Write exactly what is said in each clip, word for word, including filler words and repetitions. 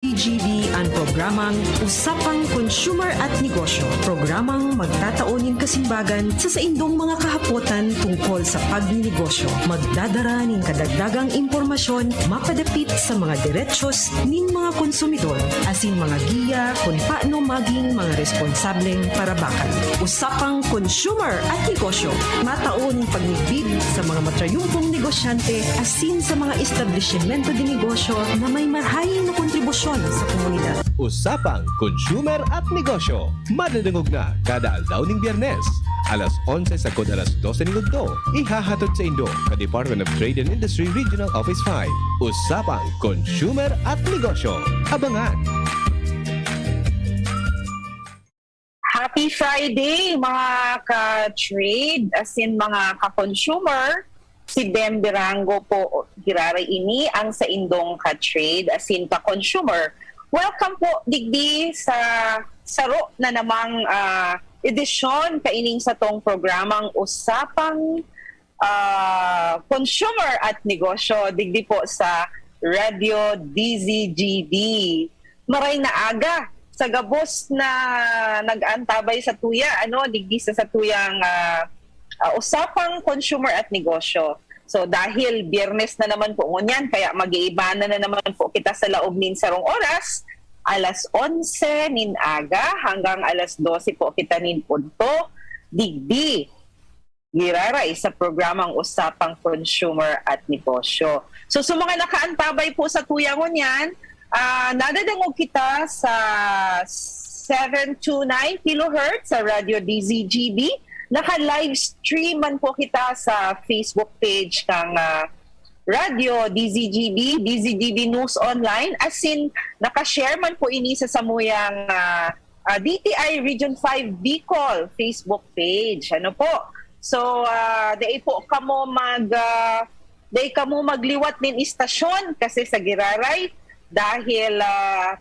G B an programang Usapang Consumer at Negosyo, programang magtatao nin kasimbagan sa saindong mga kahapotan tungkol sa pagninegosyo. Magdadara nin kadagdagang impormasyon mapadapit sa mga derechos nin mga konsumidor, asin mga giya kun paano maging mga responsableng parabakan. Usapang Consumer at Negosyo, matao nin pagmidbid sa mga matrayumpong negosyante asin sa mga establisimento de negosyo na may marahay na kontribusyon sa komunidad. Usapang Consumer at Negosyo, madadangog na kada aldaw ning Biyernes, alas onse sagkod alas dose ning udto. Ihahatod saindo sa Department of Trade and Industry Regional Office five. Usapang Consumer at Negosyo. Abangan! Happy Friday, mga ka-trade, asin mga ka-consumer. Si Bem Birango po, giraray ini ang saindong ka-trade, asin ka-consumer. Welcome po digdi sa saro na namang, ah, edisyon kaining satong programang Usapang, ah, Consumer at Negosyo digdi po sa Radyo D Z G B. Maray na aga sa gabos na nag-aantabay satuya, ano, digdi sa satuyang, ah, ah, Usapang Consumer at Negosyo. So, dahil Biyernes na naman po ngunyan, kaya mag-iiba na, na naman po kita sa laog nin sarong oras, alas onse nin aga hanggang alas dose po kita nin udto, digdi giraray sa programang Usapang Consumer at Negosyo. So, sa mga nakaantabay po satuya ngunyan, ah, nadadangog kita sa seven two nine kilohertz sa Radyo D Z G B. Naka-live stream man po kita sa Facebook page kang, ah, Radyo D Z G B, D Z G B News Online, asin naka-share man po ini sa samuyang, ah, ah, D T I Region five Bicol Facebook page. Ano po? So, ah, dai po kamo mag, ah, dai kamo magliwat nin istasyon kasi sa giraray dahil, ah,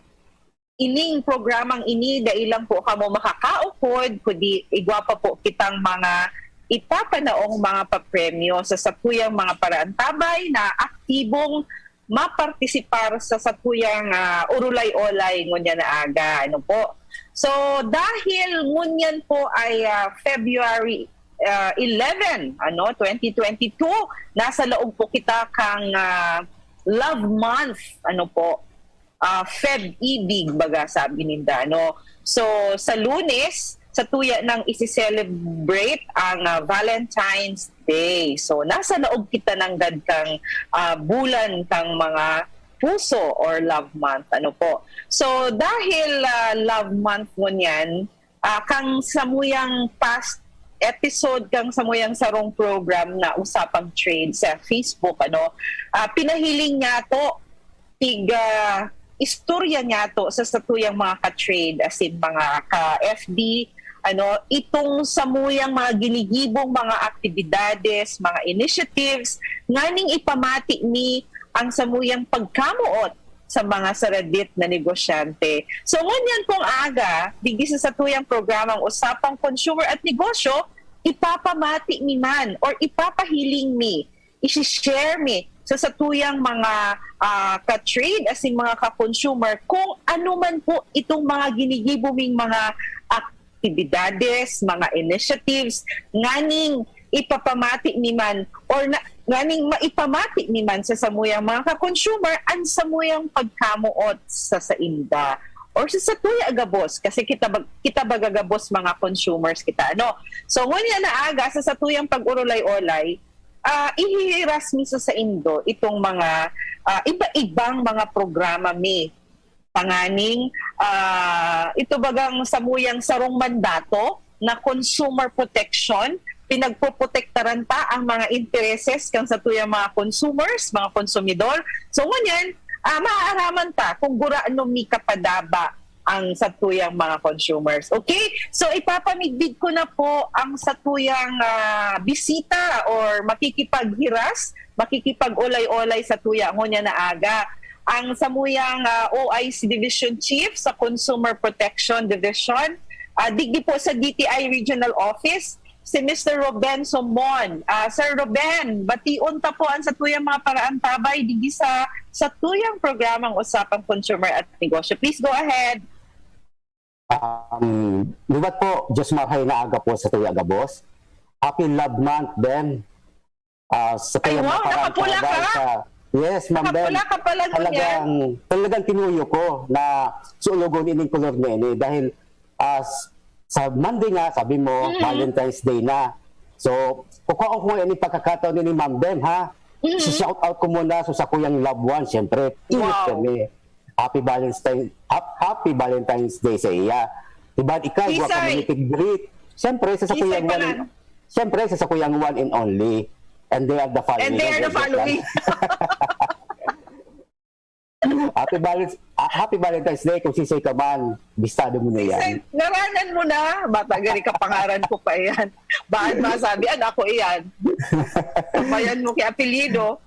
ining programang ini, dai lang po kamo makakaukod, kundi igwa pa po kitang mga ipapanaong mga papremyo sa satuyang mga paraantabay na aktibong mapartisipar sa satuyang, ah, urulay-olay ngunyan na aga. Ano po? So, dahil ngunyan po ay, ah, February, ah, eleven, ano, twenty twenty-two, nasa laog po kita kang, ah, Love Month, ano po, ah, Feb Ibig, baga sabi ninda, no? So, sa Lunes, satuya nang isi-celebrate ang, ah, Valentine's Day. So, nasa laog kita nanggad kang, ah, bulan kang mga puso or love month, ano po. So, dahil, ah, love month ngunyan, ah, kang samuyang past episode, kang samuyang sarong program na Usapang Trade sa Facebook, ano, ah, pinahiling niyato, tig, ah, istorya niyato sa satuyang mga ka-trade, asin mga ka-F B, ano, itong samuyang mga ginigibong mga aktibidades, mga initiatives, nganing ipamati mi ang samuyang pagkamoot sa mga saradit na negosyante. So, ngunyan pong aga, digdi sa satuyang programang Usapang Consumer at Negosyo, ipapamati mi man or ipapahiling mi, isi-share mi sa satuyang mga, ah, ka-trade asin mga ka-consumer kung ano man po itong mga ginigibo ming mga aktibidades, mga initiatives, nganing ipapamati mi man or na, nganing maipamati mi man sa samuyang mga ka-consumer ang samuyang pagkamoot sa sainda or sa satuya gabos, kasi kita bag-, kita baga gabos mga consumers kita, ano. So, ngunyan na aga sa satuyang pag-urulay-olay, ah, ihihiras mi sa saindo itong mga, ah, iba-ibang mga programa mi tanganing, ah, ito bagang samuyang sarong mandato na consumer protection, pinagpoprotektaran ta ang mga intereses kan satuyang mga consumers, mga konsumidor. So, ngunyan, ah, maaaraman ta kung gurano mi kapadaba ang satuyang mga consumers. Okay? So, ipapamidbid ko na po ang satuyang, ah, bisita or makikipaghiras, makikipag-olay-olay satuya ngunyan na aga. Ang samuyang, ah, O I C Division Chief sa Consumer Protection Division, ah, digdi po sa D T I Regional Office, si Mister Ruben Somon. Ah, Sir Ruben, bation ta po ang satuyang mga paraantabay digdi sa sa tuyang programang Usapang Consumer at Negosyo. Please go ahead. Um, liwat po, Diyos marhay na aga po sa tuya gabos. Happy Love Month din. Ah, sa Ay, kayong wow, mga nakapula parang ka? Sa, yes, ma'am Ben. Nakapula ka pala, ngunyan. Talagang, talagang tinuyo ko na sulogon ining color niya ini dahil ah, s- sa Monday nga, sabi mo, Mm. Valentine's Day na. So, kukuha ko ngayon yung pagkakataon ni Ma'am Ben, ha? Mm. Si-shout out ko muna sa sakuyang loved one, siyempre. Pilit Wow. kami. Happy Valentine's, hap- Happy Valentine's Day sa iya. Diba, ikaw, Kisay. Guac Community Greet. Siyempre, sa Kisay sakuyang pa one, lang. siyempre, sa sakuyang one and only. And they are the following. And they are the following. Happy Valentine's, ah, Happy Valentine's Day kung sisay ka man. Bistado mo na yan. Sir, ngaranan mo na. Bata gari ka, pangaran ko pa yan. Bakit masabi, an ako iyan. Bayan mo kay apelyido.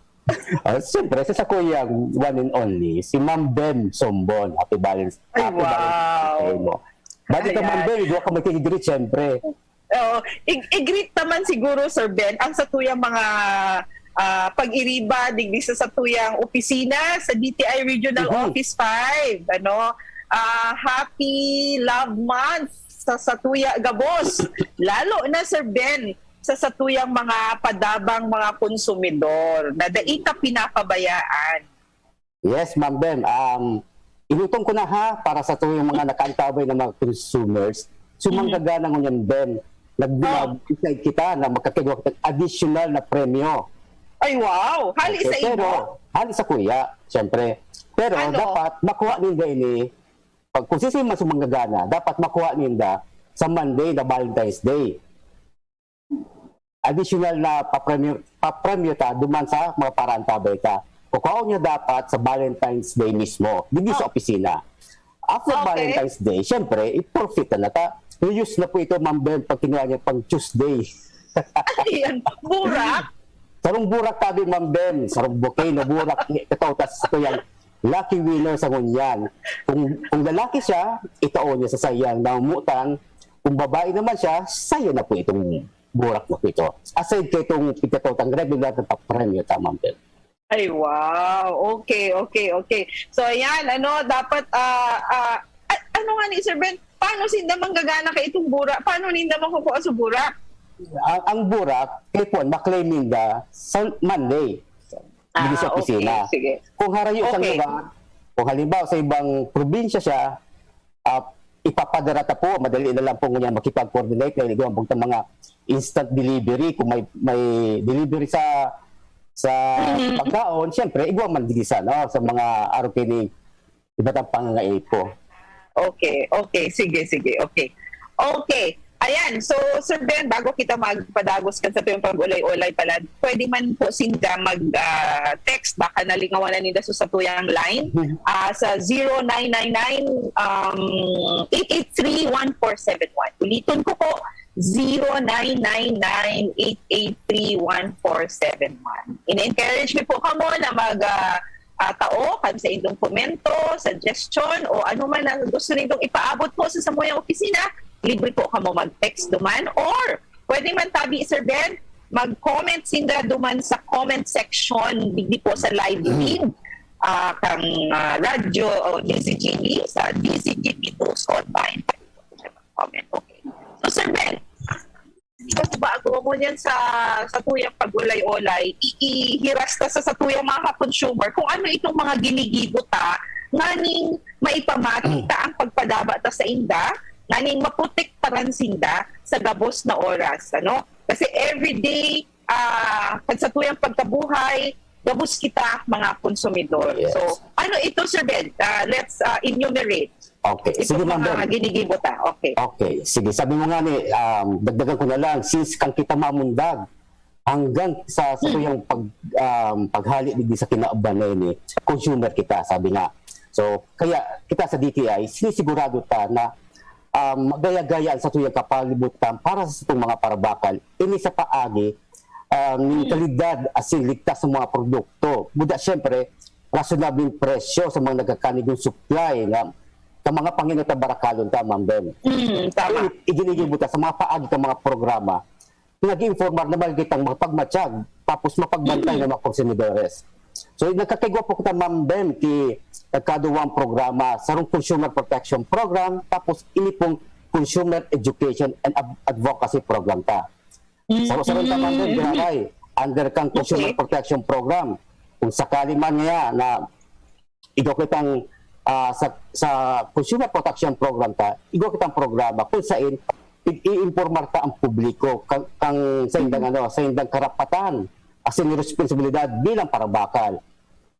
Ah, siyempre, sa sakuyang one and only, si Ma'am Bem Sombon. Happy Valentine's, Ay, happy Valentine's wow. Day mo. Ba't ikaw, Ma'am Ayan. Bem, hindi ka magkikigreet, siyempre. Oo. I- i-greet naman siguro, Sir Ben, ang satuyang mga ah, pag-iriba digdi sa satuyang opisina sa D T I Regional Mhm. Office five. Ano? Ah, happy Love Month sa satuya gabos. Lalo na, Sir Ben, sa satuyang mga padabang mga konsumidor na dai ka pinapabayaan. Yes, Ma'am Bem. Um, inutom ko na ha, para sa tuyong mga nakaantabay na mga consumers. So, Mhm. manggagana ngunyan, Bem. Nag- Oh. Nag-decide kita na magkakagawa ng additional na premyo. Ay, wow! Hali Okay, sa imo? Pero, hali sa kuya, siyempre. Pero Ano? Dapat makuha ninda ini, pag kung sisay man sumanggagana, dapat makuha ninda sa Monday na Valentine's Day. Additional na papremyo, papremyo ta duman sa mga paraantabay ta. Kukuha niya dapat sa Valentine's Day mismo, dito sa Oh. Opisina. After Okay. Valentine's Day, siyempre, i-forfeit na ta. Reuse na po ito, Ma'am Bem, pag kinuha niya pang Tuesday. Ano yan? Burak? Sarong burak tabi, Ma'am Bem. Sarong bouquet na burak. Ito, tas ito yung lucky winner sa ngunyan. Kung, kung lalaki siya, itao niya sa sayang na umutan. Kung babae naman siya, saya na po itong burak na po ito. Aside kay itong itatotang regular na papremyo, ta, Ma'am Bem. Ay, wow. Okay, okay, okay. So, ayan, ano, dapat, ah, ah, a- ano nga ni Sir Ben, paano sinda manggagana kay itong burak? Paano ninda makukuha sa burak? Ang, ang burak, kay Puan, maklaim ninda sa Monday. Dito sa Ah, okay, opisina. Sige. Kung harayo sa Okay. lugar, kung halimbawa sa ibang probinsya siya, ah, ipapadara ta po, madali na lang po ngunyan makipag-coordinate na igwa po mga instant delivery. Kung may may delivery sa sa Mhm. pagkaon, siyempre, igwa man digdi sa, no, sa mga arupi ni iba't ang pangangaipo. Okay, okay. Sige, sige. Okay. Okay. Ayan. So, Sir Ben, bago kita magpadagos kan satuyang pag-ulay-ulay pala, pwede man po sinda mag-text, baka nalingawan na ninda sa satuyang line, ah, sa zero nine nine nine, um, eight eight three, one four seven one. Ulitin ko po, zero nine nine nine, eight eight three, one four seven one. In-encourage mi po kamo na mag, ah, ah, tao kan sa indong komento, suggestion, o ano man ang gusto nindong ipaabot po sa samuyang opisina, libre po kamo mag-text duman, or pwede man tabi, Sir Ben, mag-comment sinda duman sa comment section digdi po sa live feed, ah, kang, ah, radyo o D Z G B sa D Z G B News Online. Comment. Okay. So, Sir Ben, ikaw ba, agawa mo niyan sa, sa tuyang pag-ulay-ulay, i- ihiras ta sa, sa tuyang mga consumer kung ano itong mga ginigibo ta, nganing maipamati ta ang pagpadaba ta sa inda, nganing maprotektaran sinda sa gabos na oras, ano? Kasi everyday, ah, pag sa tuyang pagkabuhay, gabos kita mga konsumidor. Yes. So, ano ito, Sir Ben? Ah, let's ah, enumerate. Okay. Ito Sige, Ma'am mga Bem. Ginigibo ta. Okay. Okay. Sige, sabi mo nga ni, um, dagdagan ko na lang, since kang kita mamundag, hanggang sa, sa tuyang pag, um, paghali digdi sa kinauban na ini, consumer kita, sabi nga. So, kaya kita sa D T I, sinisigurado ta na um, magaya-gaya ang satuyang kapalibutan para sa satong mga parabakal. Ini sa paagi um, ning kalidad asin ligtas sa mga produkto. Buda, siyempre, rasonableng presyo sa mga nagkakanigong supply na ka mga panginot na barakalon ta, Ma'am Ben. Mm, tama. Iginigibo ta sa mga paagi ka mga programa, nag-iinformar na magigitang mapagmatsyag, tapos mapagbantay ng mga konsumidores. So, nagkakaigwa po kita, Ma'am Bem, ki nagkaduwang programa, sarong Consumer Protection Program, tapos ini pong Consumer Education and Ad- Advocacy Program ta. Saro-saro ta, Ma'am Bem, giraray, under kang Consumer Okay. Protection Program. Kung sakali man nga na igwa kitang ah, sa, sa Consumer Protection Program ta, igwa kitang programa kung sain i-, i-informar ta ang publiko kang, kang sa indang, ano, sa indang karapatan asin responsibilidad bilang parabakal.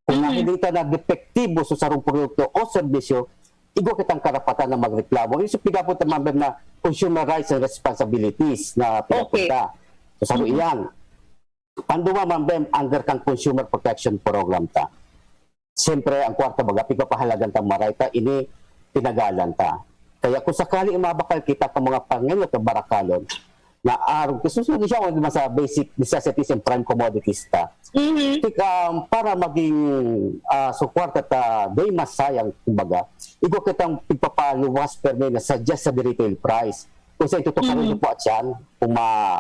Kung Mhm. nahiling ta na depektibo sa sarong produkto o serbisyo, igwa kitang karapatan na magreklamo. Yung sa pigapon ta, Ma'am Bem, na consumer rights and responsibilities na pigapon Okay. ta. So, saro iyan. Panduma, Ma'am Bem, under kang Consumer Protection Program ta. Siyempre, ang kwarta, baga, pigpapahalagan ta maray ta, ini pinagalan ta. Kaya kung sakali mabakal kita kan mga pangangailangan ta barakalon, na arog, susunod siya naman sa basic necessities and prime commodities ta. Mhm. Tika, para maging ah, sa kwarta ta, day masayang, kumbaga, igwa kitang pigpapaluwas permi na suggest sa retail price. Kung sa itutukarin Mhm. niyo po at yan, kung ma,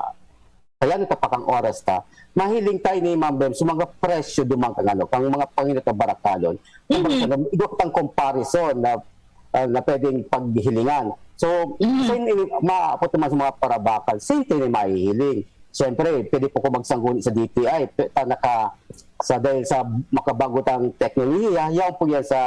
kaya nito pa kang oras ta, mahiling tayo ni Ma'am Bem sa mga presyo duman kang, ano, kang mga pangangailangan ta barakalon. Kung Mhm. barakalon, igwa kitang comparison na ah, na pwedeng paghilingan. So, Mhm. sa ini, maapot naman sa mga parabakal, same thing na mahihiling. Siyempre, pwede po ko magsangguni sa D T I, pe- ta naka, sa, dahil sa makabago tang teknolohiya, yaon po yan sa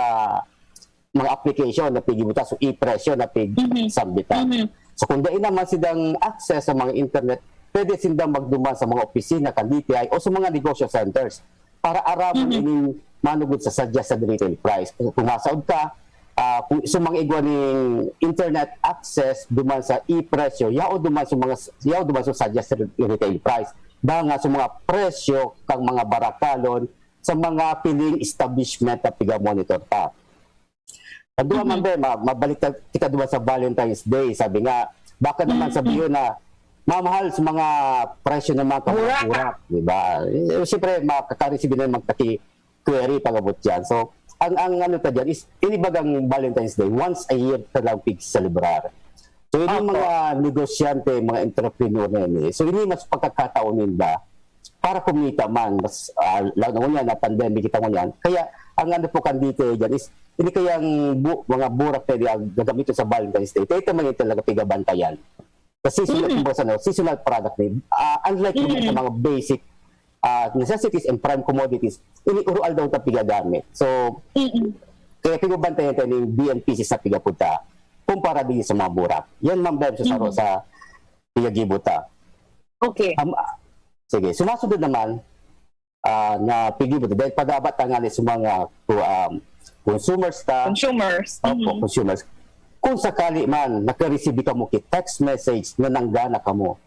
mga application na pigbubutas o e-presyo na pig-submit ta. Mhm. So, kung dai naman silang access sa mga internet, pwede sindang magduman sa mga opisina kan D T I o sa mga negosyo centers para aramon Mhm. ining manugod sa suggest sa retail price. Kung, kung masaod ka, ah, kung sa mga igwa ning internet access duman sa e-presyo, yao duman sa mga, yao duman sa suggest sa retail price. Danga sa mga presyo kang mga barakalon sa mga piling establishment na piga-monitor ta. Ang duwa, Mhm. Ma'am Bem, ma- mabalik ta- kita duwa sa Valentine's Day. Sabi nga, baka naman Mhm. sabihin na mamahal sa mga presyo ng mga Burak. burak, di ba? Eh, siyempre, makaka-receive na magkaki query pag-abot yan. So, ang, ang ano ta dyan is, inibagang Valentine's Day, once a year ta lang pig-celebrar. So, yun yung Opo. mga negosyante, mga entrepreneur na yun eh. So, ini mas pagkakataon nila para kumita man, mas, ah, lalo na ngunyan na pandemic kita ngunyan. Kaya, ang ano po kan D T I dyan is, ini kayang bu- mga burak na niya gagamitin sa Valentine's Day. Kaya ito man yung talaga pigabantayan. Sa seasonal, Mhm. kumbaga sa ano, seasonal product ni, ah, unlike naman Mhm. sa mga basic ah, necessities and prime commodities, ini uro aldaw ta pigagamit. So, Mhm. kaya pigabantayan tayo ng B N P C sa pigapunta kumpara din sa mga burak. Yan, Ma'am Bem, sa saro Mhm. sa pigagibo ta. Okay. Am- ah, sige, sumasunod naman ah, na pigibo dahil padabat tangali sa mga ku- um, consumers ta. Consumers. Opo, Mhm. consumers. Kung sakali man, nakareceive kamo ki text message na nanggana kamo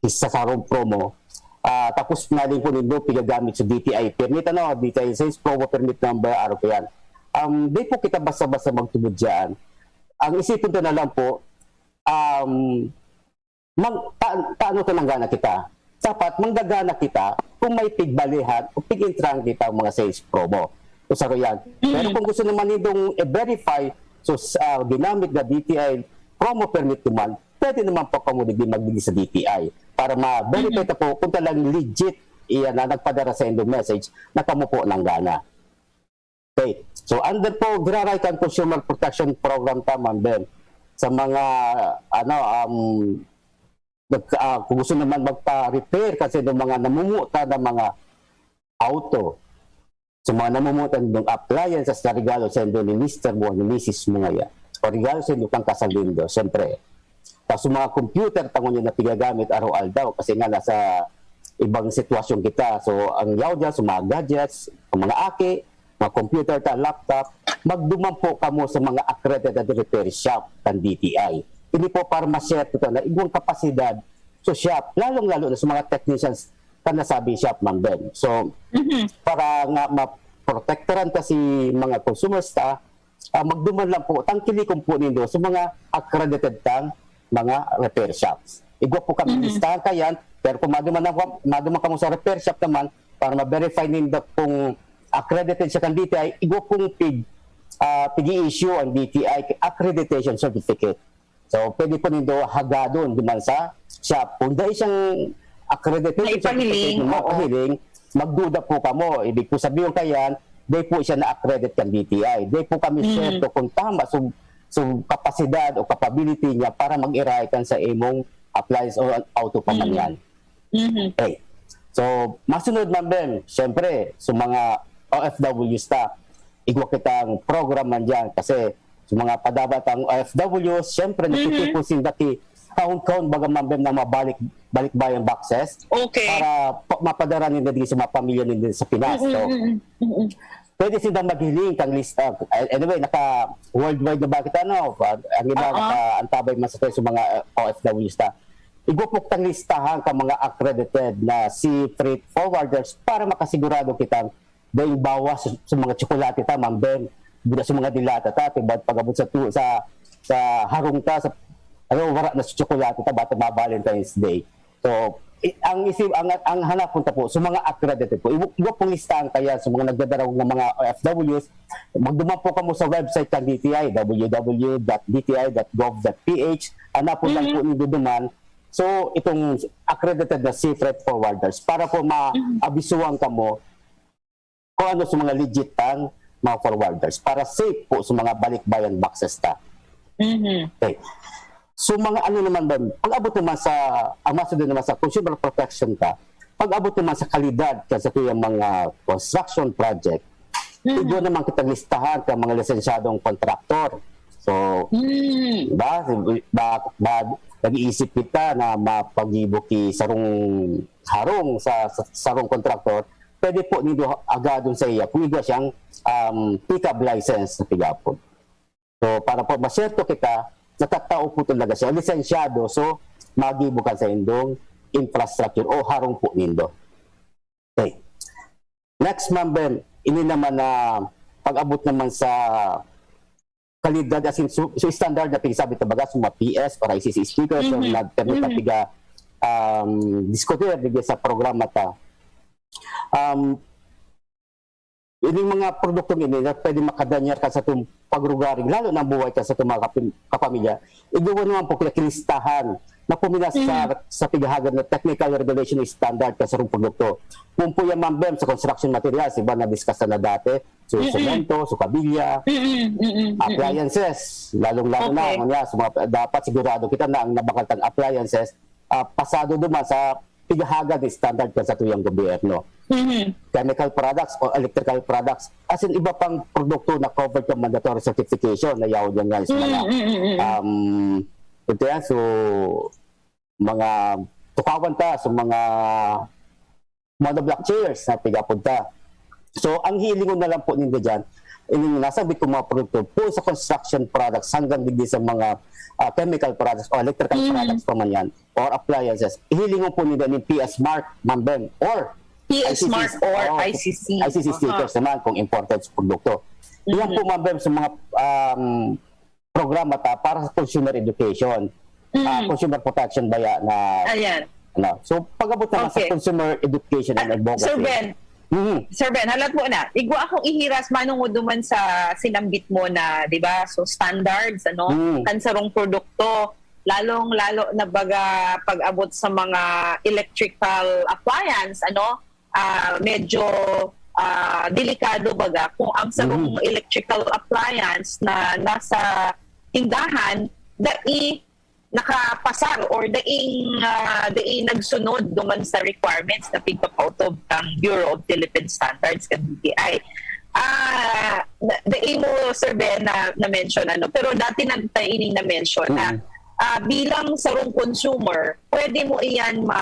sa sarong promo, ah, tapos naling po nindo pigagamit sa D T I permit, ano, D T I sales promo permit number, araw ko yan. Um, di po kita basta-basta magtubod dyan. Ang isipin ko na lang po, um, mag, ta, taano ka nanggana kita? Dapat manggagana kita kung may pigbalihan o pig-intrahan kita ang mga sales promo. O saro yan. Pero Mhm. kung gusto naman nindong i-verify, so, s- ah, ginamit na D T I promo permit naman, pwede naman po kamo digdi magdigdi sa D T I para ma-verify Mhm. ta po kung talagang legit iyan na nagpadara sa indong message na kamo po nanggana. Okay. So, under po, giraray kan Consumer Protection Program ta, Ma'am Bem. Sa mga, ano, um, nag, ah, kung gusto naman magpa-repair kasi ng mga namumuta ng mga auto, sa mga namumuta ng appliances na regalo sa indo ni mister mo, ni misis mo ngaya, o regalo sa indo kang kasal nindo, siyempre. Tapos yung mga computer, tangon niya na pigagamit araw-aldaw kasi nga nasa ibang sitwasyon kita. So, ang yaw dyan, sa mga gadgets, ang mga aki, mga computer ta, laptop, magduman po kamo sa mga accredited repair shop kan D T I. Hindi po para ma-share ito na igwang kapasidad sa shop, lalong-lalo na sa mga technicians kan nasabing shop, Ma'am Bem. So, Mhm. para nga maprotektaran ta si mga consumers ta, ah, magduman lang po, tangkilikon po nindo sa mga accredited tang mga repair shops. Igwa po kami Mhm. listahan kayan, pero kung maduman, na, maduman kamo sa repair shop naman, para ma-verify nindo kung accredited siya kan D T I, igwa pong pig, ah, pig-i-issue ang D T I accreditation certificate. So, pwede po nindo hagadon duman sa shop. Kung dahil siyang accreditation Maipahiling, certificate na oo. mapahiling, magduda po kamo. Ibig po sabihin kayan, di po siya na-accredit kan D T I. Di po kami Mm. serto kung tama so, so kapasidad o capability niya para mag-iray kan sa imong appliance o auto pa man Mm. yan. Mhm. Okay. So, masunod man, Ben, siyempre, sa mga O F Ws ta, igwa kitang program man dyan kasi sa mga padabat ang O F Ws, siyempre, Mhm. nagtitipon sinda ki kaon-kaon baga man, Ben, na mabalik balikbayan boxes Okay. para pa- mapadara ninda din sa mga pamilya ninda sa Pinas. Mm, So, mm, mm, mm. pwede sinda maghiling kang lista. Anyway, naka worldwide na ba kita, no? Ang iba Oo. nakaantabay man sa, sa mga uh, O F Ws ta. Igupok tang listahan ka mga accredited na sea freight forwarders para makasigurado kitang daing bawas sa, sa mga tsokolate ta, Ma'am Ben, sa mga dilata ta, tiba, pag-abot sa, tu, sa, sa harong ta, sa, ano, wala na sa tsokolate ta, bata ma Valentine's Day. So, i- ang isip, ang, ang hanapon ta po, sa mga accredited po, iwa, iwa pong listahan kaya sa mga nagdadarog ng mga O F Ws, magduman po kamo sa website ng D T I, W W W dot D T I dot gov dot P H, hanapon lang Mhm. po nindo duman. So, itong accredited na sea freight forwarders, para po maabisuhan kamo kung ano sa mga legit tang mga forwarders, para safe po sa mga balikbayan boxes ta. Mhm. Okay. So, mga ano naman ba, pag-abot naman sa, ang masunod naman sa consumer protection ta, pag-abot naman sa kalidad ka sa tuyang mga construction project, Mhm. igwa naman kitang listahan ka mga lisensyadong kontraktor. So, Mm. ba, ba, ba, nag-iisip kita na mapagibo ki sarong harong sa, sa sarong kontraktor, pwede po nindo agadon sa iya kung igwa siyang um, pick-up license sa pigapon. So, para po masyerto kita, natatao po talaga siya, lisensyado, so, magibo ka sa indong infrastructure o harong po nindo. Okay. Next, Ma'am Ben, ini naman na pag-abot naman sa kalidad, as in, so, so standard na pinasabi ta baga sa mga P S or I C C stickers, so Mhm. nagkami Mhm. piga um, diskutir digdi sa programa ta. Um, ining mga produktong ini na pwede makadanyar ka sa itong pagrugaring, lalo na buhay ka sa itong mga kapim- kapamilya. Igwa naman po kita kilistahan na puminas sa, sa pigahagan na technical regulation standard ka sa rong produkto. Kung po yan, Ma'am Bem, sa construction materials, iba na discuss na dati, so Mm-mm. semento, so kabilya, Mm-mm, mm-mm, mm-mm. appliances, lalong-lalo na, Okay. ano niya, so mga, dapat sigurado kita na ang nabakal tang appliances, ah, pasado duman sa pigahagan ni standard kan sa tuyang gobyerno. Mhm. Chemical products o electrical products, as in iba pang produkto na covered kan mandatory certification na yaon yan nga sa mga, Mm, mm, mm, mm. um, ito yan, so, mga tukawan ta, so mga monoblock chairs na pigapod ta. So, ang hilingon na lang po ninyo dyan, ining nasabit kong mga produkto po sa construction products hanggang digdi sa mga ah, chemical products o electrical Mhm. products pa man yan or appliances, ihilingon po ninyo ning P S Mark, Ma'am Bem, or P S Mark or oh, I C C. I C C Aha. Stickers naman kung imported sa produkto. Yan Mhm. po, Ma'am Bem, sa mga um, programa ta para sa consumer education, ah, Mhm. consumer protection baya na Ayan. ano. So, pag-abot naman Okay. sa consumer education and Ah, advocacy. Sir Ben, Mhm. Sir Ben, halat mo na. Igwa akong ihiras manungod duman sa sinambit mo na, di ba? So, standards, ano? Mm. Kan sarong produkto. Lalong-lalo na baga pag-abot sa mga electrical appliance, ano? Ah, medyo ah, delikado baga kung ang sarong Mm. electrical appliance na nasa tindahan, dai nakapasar or daing ah, daing nagsunod duman sa requirements na pigpapautob ng Bureau of Philippine Standards, kan B P I. Ah, da- dai mo, Sir Ben, na, na-mention, ano, pero dati na tayo ining na-mention na Mm. ah, bilang sarong consumer, pwede mo iyan ma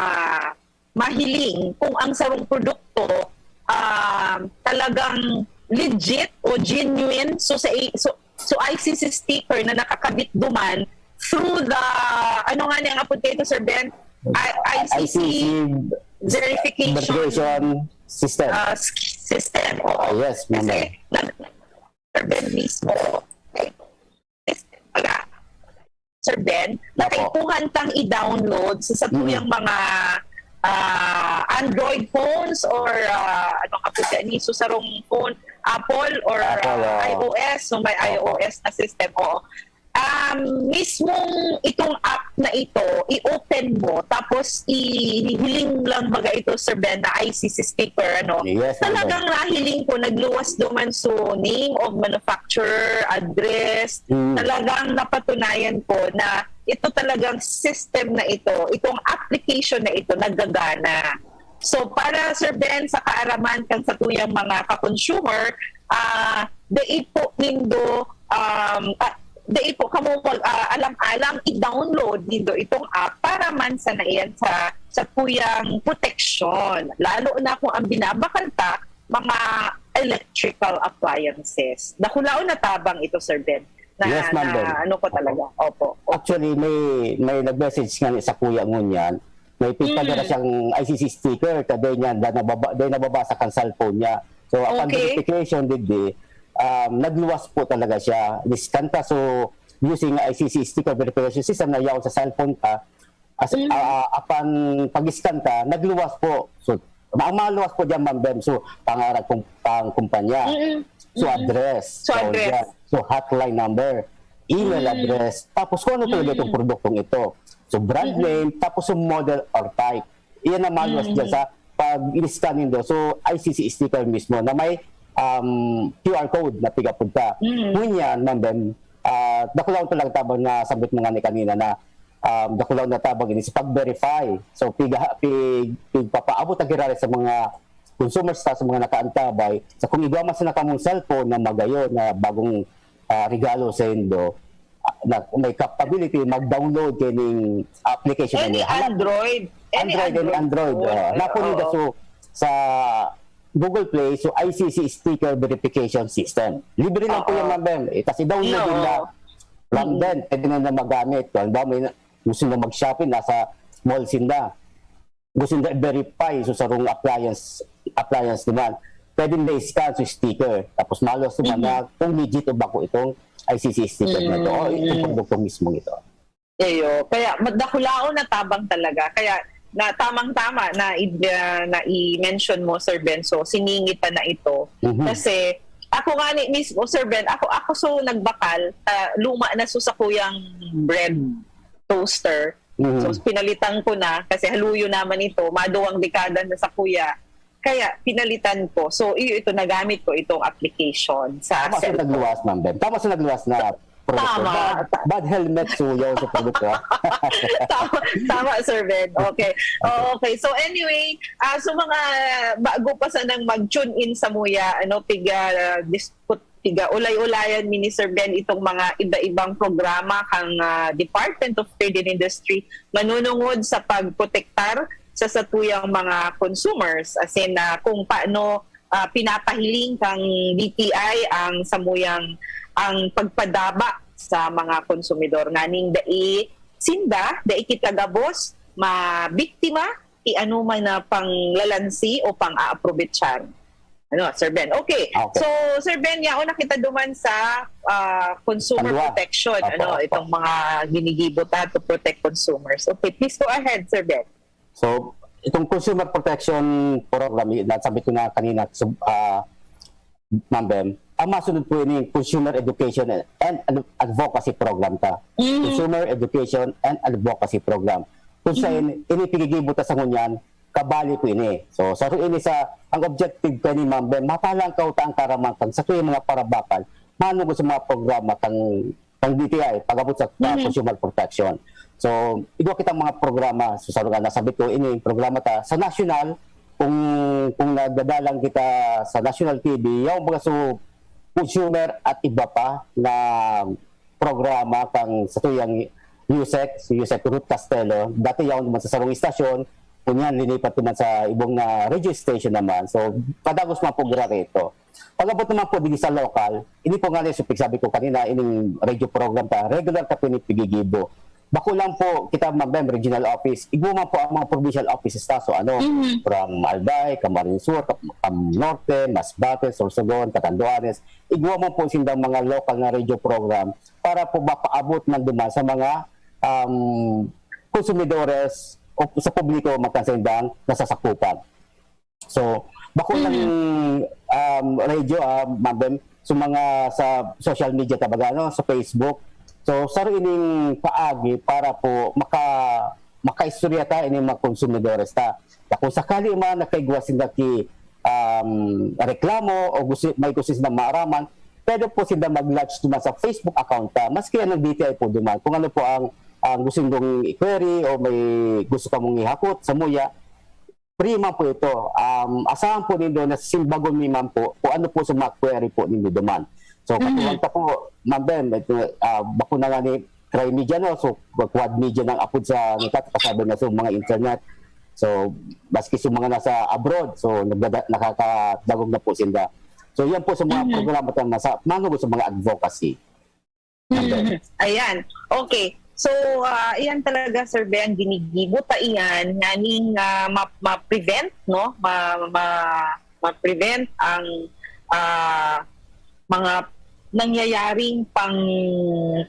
mahiling kung ang sarong produkto ah, talagang legit o genuine. So, sa i- so, so I C C sticker na nakakabit duman through the, ano nga niya ang apod kayo, Sir Ben? I- I C C I C C verification verification system. ah, s- system. Oo. Yes, ma'am. Kasi, na- Sir Ben mismo. Wala. Sir Ben, Opo. nakaipuhan tang i-download sa satuyang Mm. mga ah, Android phones or ah, ano ka po dyan, so sarong phone, Apple or Apple, ah, ah. I O S. So may Opo. I O S na system. Oo. um, mismong itong app na ito, i-open mo, tapos ihiling lang baga ito, Sir Ben, na I C C sticker, ano? Yes, ma'am. Talagang nahiling ko, nagluwas duman so name of manufacturer, address. Mm. Talagang napatunayan ko na ito talagang system na ito, itong application na ito, nagagana. So, para, Sir Ben, sa kaaraman kan satuyang mga ka-consumer, ah, dai po nindo, um, ah, dai po kamo mag, ah, alang-alang i-download nindo itong app para man sana iyan sa, sa tuyang proteksyon. Lalo na kung ang binabakal ta, mga electrical appliances. Dakulaon na tabang ito, Sir Ben. Na, Yes, ma'am, na Ben. ano ko talaga. Opo. Opo. Actually, may may nag-message nga sa kuya ngunyan. May pigpadala Mm. siyang I C C sticker, ta dai niya, da nababa, dai nababasa kan cellphone niya. So, upon Okay. verification, digdi, um, nagluwas po talaga siya. Diskanta, so, using I C C sticker verification system na yaon sa cellphone ka, as, Mm. ah, upon pag-scan ka, nagluwas po. So, ang mga luwas po dyan, Ma'am Bem, so, pangaran kung pang kumpanya. Mm-mm. So, Mm-mm. address. So, address. Yan. So, hotline number. Email Mm. address. Tapos, kung ano talaga Mm. itong produkto ito. So, brand Mm-mm. name, tapos yung model or type. Iyan ang maluwas Mm. dyan sa pag-scan nindo. So, I C C sticker mismo na may, um, Q R code na pigapunta. Mm. Ngunyan, Ma'am Bem, ah, dakulaon talaga tabang na sabit mo nga ni kanina na, um, dakulaon na tabang ini sa pag-verify. So, piga, pig, pigpapaabot ang kirari sa mga consumers ta, sa mga nakaantabay. So, kung igwa man sana kamong cellphone na magayon na bagong, ah, regalo sa indo, ah, na may capability mag-download kining application na Any niya. Hanap- Android. Any Android, any Android. Oo, Uh, napon nila oo. so, sa Google Play, so I C C sticker verification system. Libre lang po Oo. yan, Ma'am Bem. Eh, tas i-download Oo. nila from Mm. then. Pwede na nila magamit. Kung halimbawa, may na, gusto na mag-shopping, nasa mall sinda. Gusto na i-verify, so sarong appliance, appliance naman. Pwede na i-scan sa sticker. Tapos malos naman Mhm. na kung legit o bako itong I C C sticker na ito. O itong Mm. produkto mismo ito. Iyo, kaya madakulaon na tabang talaga. Kaya na tamang-tama na i-, na, na i-mention mo, Sir Ben, so siningit na ito. Mhm. Kasi ako nga ni mismo, Sir Ben, ako, ako so nagbakal, ah, luma na so sa kuyang bread toaster. Mhm. So pinalitan ko na kasi haluyo naman ito, maduwang dekada na sa kuya. Kaya pinalitan ko. So iyo ito, nagamit ko itong application sa Tama sa cellphone. nagluwas, Ma'am Bem. Tama sa nagluwas na produkto. Tama. Bad, bad helmet suyo sa produkto. Tama, tama, Sir Ben. Okay. Oh, okay. So anyway, ah, so mga bago pa sanang mag-tune in sa muya, ano, piga, ah, diskut, piga, ulay-ulayan mi ni Sir Ben itong mga iba-ibang programa kang, ah, Department of Trade and Industry manunungod sa pagprotektar sa satuyang mga consumers. As in, ah, kung paano, ah, pinapahiling kang D T I ang samuyang, ang pagpadaba sa mga konsumidor nganing dai sinda, dai kita gabos mabiktima ki ano man na panglalansi o pang-aaprobetsahan. Ano, Sir Ben? Okay. Okay. So, Sir Ben, yaon na kita duman sa, ah, consumer Kalwa. protection, Opo, ano, opo. Itong mga ginigibo ta to protect consumers. Okay, please go ahead, Sir Ben. So, itong consumer protection program, nasabi ko na kanina, so, ah, Ma'am Bem, ang masunod po ini, consumer education and, and advocacy program ta. Mhm. Consumer education and advocacy program. Kung sa in, ini pinigibo ta sa ngunyan, kabali po ini. So, sa ini sa, ang objective ko ni Ma'am Bem, matalangkaw ta ang kaaraman kan satuyang mga parabakan, manungod sa mga programa kang, kang D T I, pag-abot sa, sa Mhm. consumer protection. So, igwa kitang mga programa, so, sa lugar na sabi ko, ini programa ta, sa national, kung, kung nagdadalang kita sa national T V, yung mga so, consumer at iba pa na programa kang satuyang USEC, si USEC Ruth Castelo, dati yaon naman sa sarong istasyon, kunyan linipat naman sa ibong na radio station naman. So, padagos mga programa ito. Pag-abot naman po din sa local, ini po nga ni, so, sabi ko kanina, ining radio program ta, regular ta po ini pigigibo. Bako lang po kita, Ma'am Bem, regional office. Igwa man po ang mga provincial offices ta. So, ano, Mhm. from Albay, Camarines Sur, Cam-, Cam Norte, Masbate, Sorsogon, Catanduanes. Igwa man po sindang mga local na radio program para po mapaabot man duman sa mga, um, konsumidores o sa publiko magkan sa indang nasasakupan. So, bako lang, um, radio, ah, Ma'am Bem, sa mga sa social media ta baga, no, sa Facebook, So, saro ining paagi para po maka-, makaistorya ta ining mga konsumidores ta. Na kung sakali man nakaigwa sinda ki, um, reklamo o gusto, may gusto sinda maaraman, pwede po sinda mag-lodge duman sa Facebook account ta. Maski ang D T I po duman. Kung ano po ang, ang gusto nindong i-query o may gusto kamong ihakot samuya, free man po ito. Um, asahan po nindo na simbagon mi man po kung ano po sa mga query po nindo duman. So, katuwang ta po, Ma'am Ben, ito, ah, bako na nga ni Tri Media, no? So, Quad Media nang apod sa, nagkakasabi na sa mga internet. So, maski sa mga nasa abroad, so, nagdada-, nakakadangog na po sinda. So, yan po sa mga programa ta nasa, manugo sa mga advocacy. Ma'am Ben. Mm, ayan. Okay. So, ah, iyan talaga, Sir Ben, ginigibo ta iyan, nganing, ah, ma-, ma-prevent, no? Ma-, ma-, ma-prevent ang, ah, mga nangyayaring pang,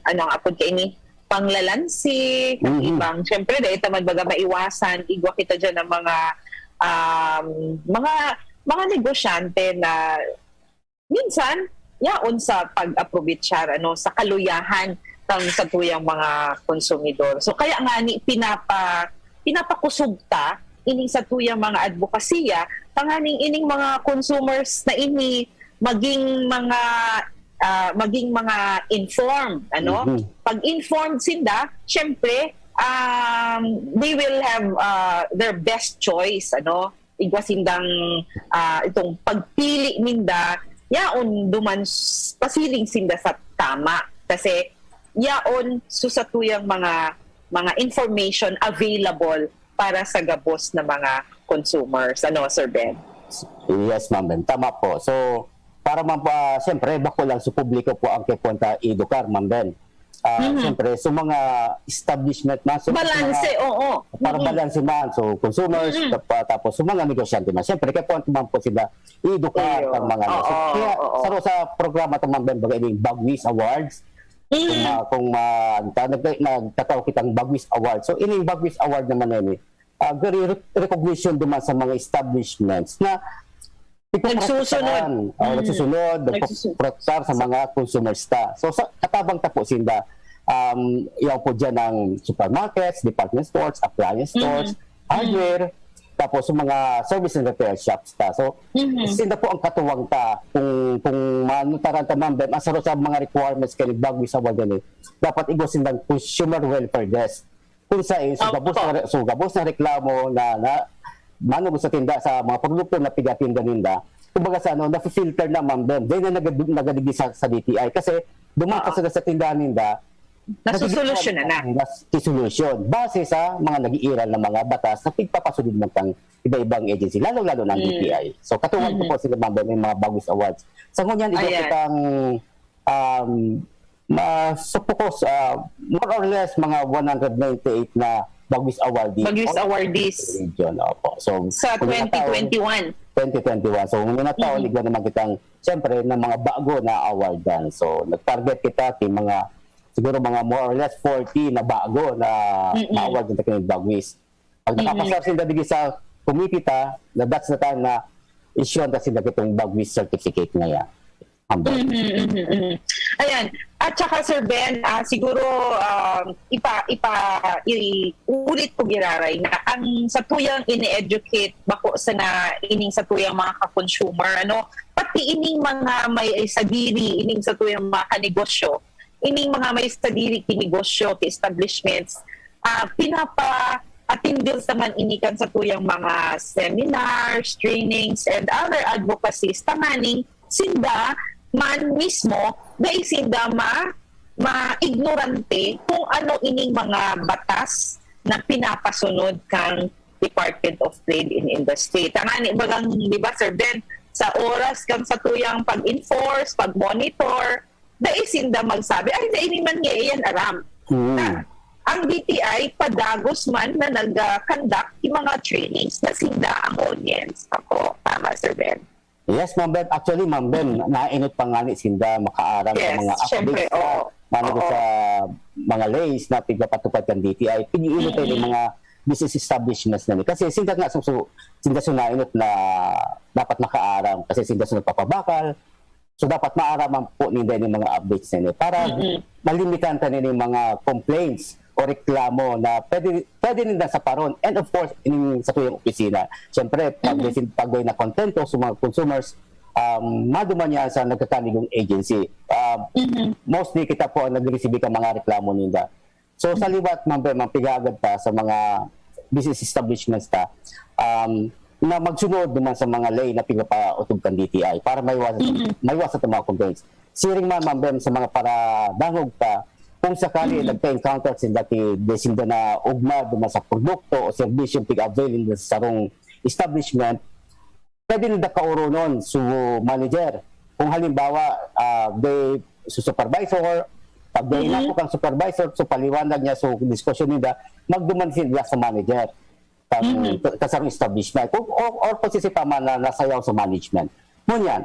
ano ang apod kaini, panglalansi, kang Mhm. ibang, syempre, dahil ta man baga maiwasan, igwa kita diyan ng mga, um, mga, mga negosyante na minsan, yaon sa pag-aprobitsar, ano, sa kaluyahan ng satuyang mga konsumidor. So, kaya nga ni pinapa-, pinapakusog ta ining satuyang mga advokasya, tanganing ining mga consumers na ini maging mga, ah, maging mga informed, ano? Mhm. Pag informed sinda, syempre, um, they will have, ah, their best choice, ano? Igwa sindang, ah, itong pagpili ninda, yaon duman s-, pasiring sinda sa tama. Kasi yaon susatuyang mga, mga information available para sa gabos na mga consumers. Ano, Sir Ben? Yes, Ma'am Ben. Tama po. So, para man po, ah, siyempre, bako lang sa publiko po ang kaipuhan ta edukar, Ma'am Ben. Ah, Mhm. Siyempre, sa mga establishment man, so, Balanse, mga, oo. para Mhm. balanse man. So, consumers, Mhm. tap-, tapos sa mga negosyante man. Siyempre, kaipuhan man po sila edukar Iyo. ang mga ano. So, Oo, kaya, oo. saro sa programa ta, Ma'am Ben, baga ining Bagwis Awards. Kung, Mhm. ah, kung ma-, ta-, nag-, nagtatao kitang Bagwis Awards. So, ining Bagwis Award naman na ini, ah, gari rec-, recognition duman sa mga establishments na Nagsusunod. nagpoprotektaran, o Mm. nagsusunod, Nagsusunod. nagpoprotektar sa mga consumers ta. So, sa katabang ta po sinda, um, yaon po diyan ang supermarkets, department stores, appliance Mm. stores, Mm. hardware, tapos sa mga service and repair shops ta. So, Mhm. sinda po ang katuwang ta. Kung, kung manutaran ta, Ma'am Ben, ang saro sa mga requirements kay Bagwis Award ini, dapat igwa sindang consumer welfare desk. Kung sa, sa Opo. gabos na re-, so gabos na reklamo na, na manugo sa tinda, sa mga produkto na pigatinda ninda, kumbaga sa ano, nafi-filter na, Ma'am Ben. Then na nagad-, nagadigi sa, sa D T I kasi dumaan pa Oo. sila sa tindahan ninda, Nasusolusyonan na. Nas-, solusyon base sa mga nag-iiral na mga batas na pigpapasunod man kang iba-ibang agency, lalo-lalo ng Mm. D T I. So, katuwang ko Mm. po sila, Ma'am Ben, may mga Bagwis Awards. Sa ngunyan, igwa Ayan. kitang, um, ma-, sa pukos, ah, more or less, mga one hundred ninety-eight na Bagwis Awardees. Bagwis Awardees. Region, opo. So, Sa kung nataon, twenty twenty-one. twenty twenty-one. So, ngunyan na taon, Mhm. igwa naman kitang, siyempre, ng mga bago na awardan. So, nag-target kita, yung mga, siguro mga more or less forty na bago na Mm-mm. ma-award ng Technical Bagwis. Pag Mm-mm. nakapasar sila dito sa committee ta, na that's the time na issue na sila itong Bagwis certificate na yan. Ang Bagwis. Mhm, mhm, mhm. Ayan. At saka, Sir Ben, ah, siguro, um, ipa, ipa, iulit ko giraray na ang satuyang ini-educate bako sana ining satuyang mga ka-consumer, ano, pati ining mga may sadiri, ining satuyang mga kanegosyo, ining mga may sadiri ki negosyo, ki establishments, ah, pinapa-attend ta man ini kan satuyang mga seminars, trainings, and other advocacies, tanganing sinda man mismo, dai sinda ma-, ma-ignorante kung ano ining mga batas na pinapasunod kang Department of Trade and Industry. Tangani bagang, di ba, Sir Ben, sa oras kang satuyang pag-enforce, pag-monitor, dai sinda magsabi, "Ay, dai ni man niya iyan aram." Mm. Na, ang D T I, padagos man na nag-conduct yung mga trainings na sinda ang audience. Ako, tama, Sir Ben. Yes, Ma'am Ben. Actually, Ma'am Ben, nainot pa nga ni sinda makaaram sa Yes, mga syempre, updates na oo. mano Oo. sa mga lays na pigpapatupad kan D T I. Pig-iinot tayo ng Mm-mm. mga business establishments na ni. Kasi sinda nga susu, sinda sunainot na dapat makaaram. Kasi sinda su nagpapabakal, So, dapat maaraman po ninda yung mga updates na ini para malimitahan ta nin mga complaints o reklamo na pwede, pwede ninda saparon. And of course, ining sa tuyang opisina. Siyempre, pag, pag may nakontento sa mga consumers, um, maduman niya sa nagkakanigong agency. Um, Mostly kita po ang nag-receive ka mga reklamo ninda. So, sa liwat, Ma'am Bem, ang pigagad ta sa mga business establishments ta, um, na magsunod naman sa mga ley na pinapautog kan D T I para maiwasan, maiwasan ang mga complaints. Siring man, Ma'am Bem, sa mga paradangog ta, kung sakali nagka-encounter sinda ki, di sinda na ugma duman sa produkto o serbisyong pig-avail ninda sa sarong establishment, pwede ninda kauronon su manager. Kung halimbawa, ah, di su supervisor, pag di inako kang supervisor, so paliwanag niya, so diskusyon ninda, magduman sila sa manager, kang, ka sarong establishment. Kung, or, or kung sisipa man na nasayaw sa management. Ngunyan,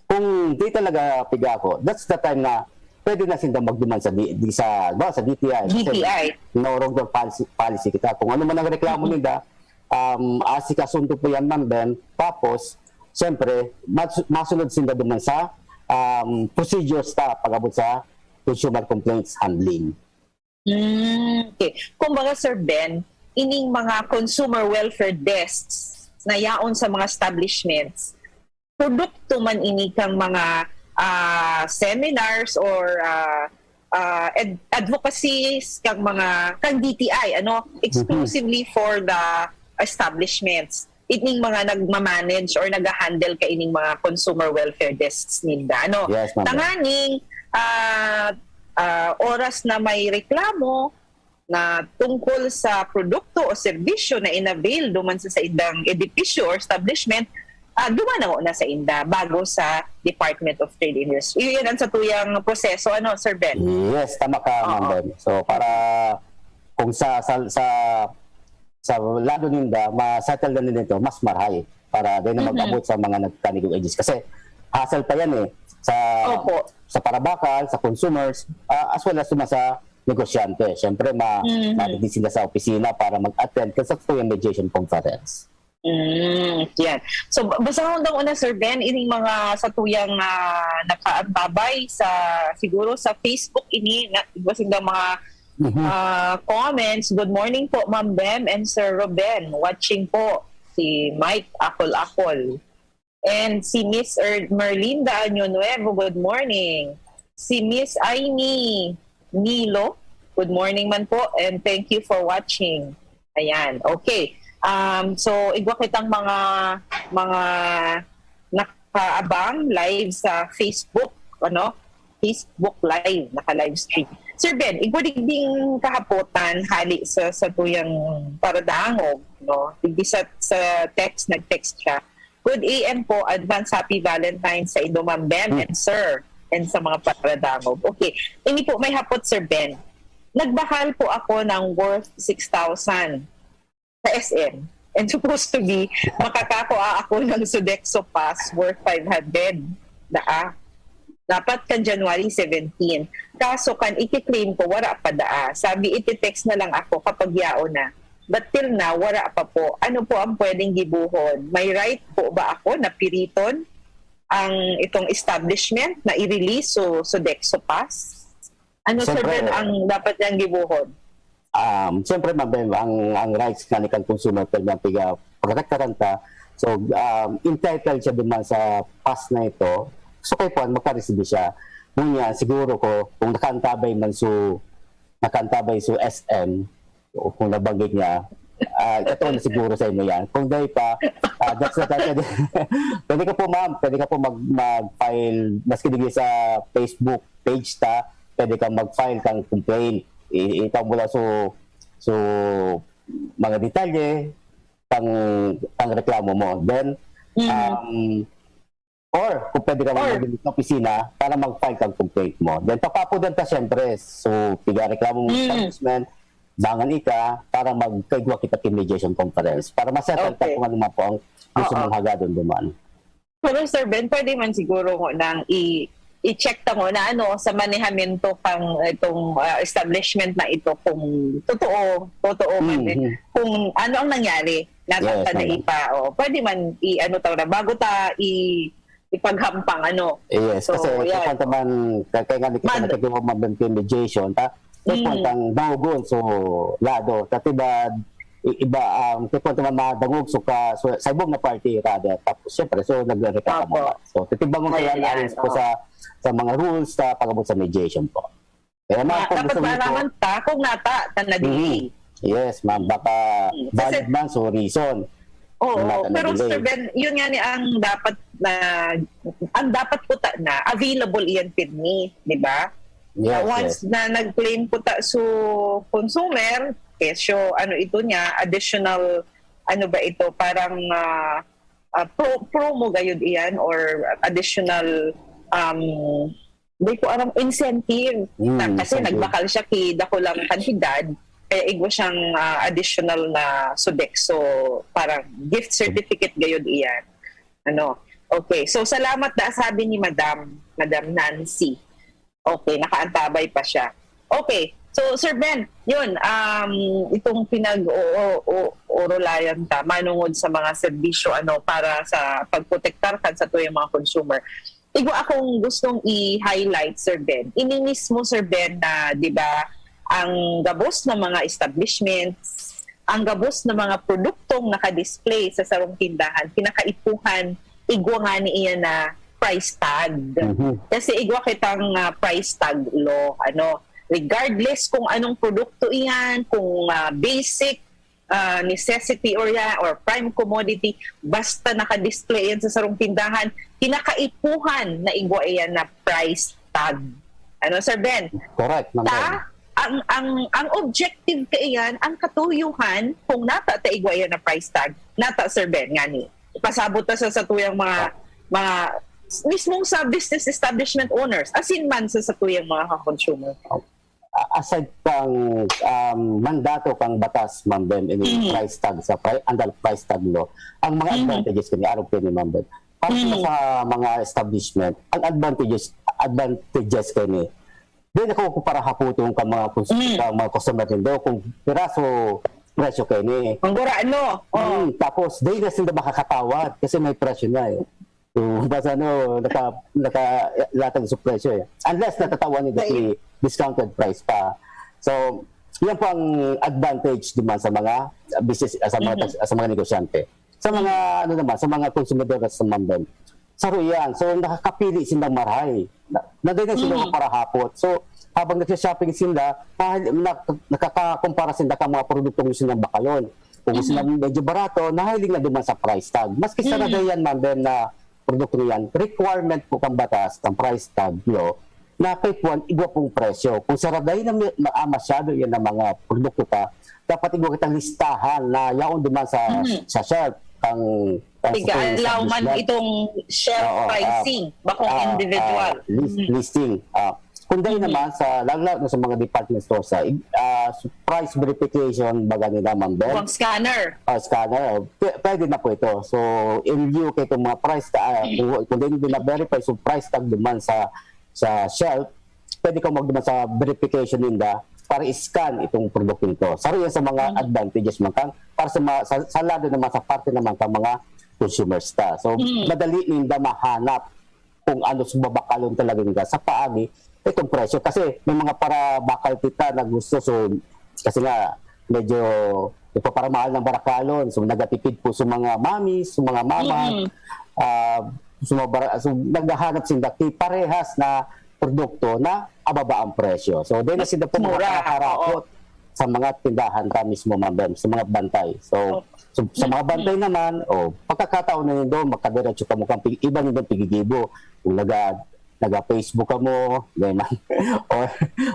kung di talaga piga ako, that's the time na pwede na sinda magduman sa, di, di sa, ba, sa D T I. Kasi D T I. No wrongdoing policy, policy kita. Kung ano man ang reklamo ninda, um, asikasunto po yan, Ma'am Ben. Tapos, siyempre, mas, masunod sinda duman sa, um, procedures ta pag-abot sa consumer complaints handling. Mm, okay. Kumbaga, Sir Ben, ining mga consumer welfare desks na yaon sa mga establishments, produkto man ini kang mga, ah, seminars or, ah, ah, ad- advocacies kang mga, kang D T I, ano, exclusively for the establishments. Ining mga nagma-manage or nag-handle kaining mga consumer welfare desks ninda, ano. Yes, ma'am. Tanganing, ah, ah, oras na may reklamo na tungkol sa produkto o serbisyo na inavail duman sa saindang edipisyo or establishment, ah, duman na sa inda bago sa Department of Trade and Industry. Iyan ang satuyang proseso, ano, Sir Ben? Yes, tama ka, Ma'am Oo. Ben. So, para kung sa, sa, sa, sa lado ninda, ma-settle na nila ito, mas marahay para di na mag-abot sa mga nagkanigong agencies. Kasi hassle pa yan eh. Sa, Opo. sa parabakal, sa consumers, ah, as well as sa negosyante. Siyempre, ma, Mhm. ma-ready sila sa opisina para mag-attend sa satuyang mediation conference. Mm, yan. So, ba- basahon daw una, Sir Ben, ining mga satuyang, ah, nakaantabay sa, siguro sa Facebook ini, na, basing daw mga Mhm. ah, comments. Good morning po, Ma'am Bem and Sir Ruben. Watching po si Mike Akol-Akol. And si Miss Er- Merlinda Año Nuevo, good morning. Si Miss Aini Nilo, good morning man po and thank you for watching. Ayan, okay. Um, so, igwa kitang mga mga nakaabang live sa Facebook, ano? Facebook Live, naka-live stream. Sir Ben, igwa digding kahapotan hali sa satuyang paradangog, no? Digdi sa, sa text, nag-text siya. Good A M po, advance happy Valentine's sa indo, Ma'am Bem and Sir, and sa mga paradangog. Okay. Ini po, may hapot, Sir Ben. Nagbakal po ako ng worth six thousand sa S M. And supposed to be, makakakua ako ng Sodexo Pass worth five hundred. Daa. Dapat kan January seventeen. Kaso kan ikiklaim ko, wala pa daa. Sabi, iti-text na lang ako kapag yaon na. But till now, wala pa po. Ano po ang pwedeng gibuhon? May right po ba ako na piriton ang itong establishment na i-release so Sodexo Pass? Ano, Sir Siyempre. Ben, ang dapat niyang gibuhon? Um, siyempre, Ma'am Ben, ang, ang rights nga ni kan consumer, pwede ang piga, pagkataktaran ta. So, um, entitled siya duman sa pass na ito. So, kay Juan, makareceive siya. Ngunyan, siguro ko, kung nakaantabay man su, nakaantabay su S M, o kung nabanggit niya, ah, ito na siguro sa inyo yan. Kung dahil pa, ah, that's the time. Pwede, pwede ka po, ma'am, pwede ka po mag, mag-file, maski digdi sa Facebook page ta, pwede ka mag-file kang complaint. I, ikaw mula so, so, mga detalye, kang, kang reklamo mo. Then, Mm. um, or kung pwede ka Or- mag-visit sa opisina para mag-file kang complaint mo. Then, papapudan ta siyempre. So, piga reklamo mo Mm. sa ombudsman, dangan ika para magkaigwa kita ki mediation conference para masettle ta Okay. kung ano man po ang gusto Oo. mong hagadon duman. Pero Sir Ben, pwede man siguro ko nang i- i-check ta mo na ano sa manehamento kang itong ah, establishment na ito kung totoo, totoo man eh, Mhm. kung ano ang nangyari. Nasa Yes, ta na ma'am. ipa, o, pwede man i-ano ta na bago ta i ipaghampang, ano. Yes, So, kasi yan. Kung naman, kaya nga di kita Mad- nagkikiwa mag-, kay mediation, ta? So, Mm. Kung kang daogon, so, lado, tatibad, i- iba, um, kung naman madangog, so, ka, so, sa ibong na party, rather, tapos, syempre, so, nagre-reklamo Opo. ka. So, titibangon ka Ayan, yan, ayon po oo. sa, sa mga rules sa pag-abot sa mediation po. Kaya, ma'am, Ma- kung dapat gusto niyo po, malaman ta kung nata, ta na Mhm. dili. Yes, ma'am. Baka Mm. valid Kasi- man, so reason. Oo, Wala ka pero na-delay. Sir Ben, yun nga ni ang dapat na, ang dapat po ta na, available iyan pirmi, di ba? Yes, Na once yes. na nag-claim po ta so consumer, kesyo, ano ito niya, additional, ano ba ito, parang ah, ah, pro, promo gayud iyan or additional, um, di ko alam, incentive. Mm, Na, kasi incentive. Nagbakal siya ki dakulang kantidad, kaya igwa siyang ah, additional na Sodexo, parang gift certificate gayud iyan. Ano? Okay, so salamat da sabi ni Madam, Madam Nancy. Okay, nakaantabay pa siya. Okay, so Sir Ben, yun, um, itong pinag o, o, o, orolayan ta, manungod sa mga serbisyo, ano, para sa pagprotektar kan satuyang mga consumer. Igwa akong gustong i-highlight, Sir Ben. Ini mismo, Sir Ben, na, di ba, ang gabos na mga establishments, ang gabos na mga produktong nakadisplay sa sarong tindahan, kinakaipuhan, igwa nga niya na price tag. Mhm. Kasi igwa kitang ah, price tag law, ano, regardless kung anong produkto iyan, kung ah, basic ah, necessity or yan, or prime commodity, basta nakadisplay yan sa sarong tindahan, kinakaipuhan na igwa iyan na price tag. Ano, Sir Ben? Correct, ma'am. Ta, ang ang ang objective kaiyan, ang katuyuhan, kung nata ta igwa iyan na price tag, nata, Sir Ben, ngani pasabot ta sa satuyang mga mga mismong sa business establishment owners, asin man sa satuyang mga consumer. A- aside kang um, mandato kang batas, ma'am Ben, in Mhm. price tag sa pri- under price tag law, ang mga Mhm. advantages kini arog kini, ma'am Ben. Para Mhm. sa mga establishment, ang advantages advantages kini. Di na ko para haputon ka mga cus- Mhm. ka mga customer nindo kung piraso presyo kini. Ang gura, no? Oh. Hmm, tapos, di na sila makakatawad kasi may presyo na eh. So, basta ano, naka, naka, latag sa presyo eh. Unless natatawan nila Right. si discounted price pa. So, yan po ang advantage naman sa mga business, sa mga, Mhm. tas- sa mga negosyante. Sa mga, ano naman, sa mga konsumidor sa Mamben. Saro yan. So, nakakapili silang marahay. Na, na di na sila Mhm. parahapot. So, habang nagsha-shopping sila, nahal- nak- nakakakumpara sila ka mga produktong gusto nilang bakalon. Kung gusto Mhm. nilang medyo barato, nahiling na duman sa price tag. Maski sa Mhm. radayan, Mamben, na produkto niyan, requirement po kang batas, kang price tag law, na kay Juan, igwa pong presyo. Kung sa radayan na may- ma- ah, masyado yan ang mga produkto ka, dapat igwa kitang listahan na yaon duman sa, Mhm. sa shelf, kang, kang Tiga, sa allow man establishment. Itong shelf Oo, ah, pricing, bakong ah, individual. ah, list- Mhm. listing. Ah. Kung dahil Mhm. naman sa, lalo na sa mga department store sa, ah, price verification, baga nila, Ma'am Ben? Ang scanner. Ah, scanner, oh, p- pwede na po ito. So, in lieu kay itong mga price, ta, ah, kung, kung di na verify, so price tag duman sa sa shelf, pwede ka magduman sa verification ninda para i-scan itong produkto nito. Saro yan sa mga Mhm. advantages man kan para sa, mga, sa, sa lado naman sa parte naman sa mga consumers ta. So, Mhm. madali ninda mahanap kung ano sa babakalon talaga nila sa paagi itong presyo. Kasi may mga para bakal kita na gusto. So, kasi nga, medyo nagpaparamahal ng barakalon. So, nagatipid po sa mga mamis, sa mga mama, Mhm. ah, sa mga bara- so, naghahanap sila kay parehas na produkto na ababa ang presyo. So, then sila po Mura, makaharapot sa mga tindahan ta mismo, Ma'am Ben, sa mga bantay. So, so sa mga bantay naman, oh, pagkakataon na nindo, makadiretso ka mo kang pig- iba nindong pigigibo. Kung naga, naga-Facebook ka mo, may, man, o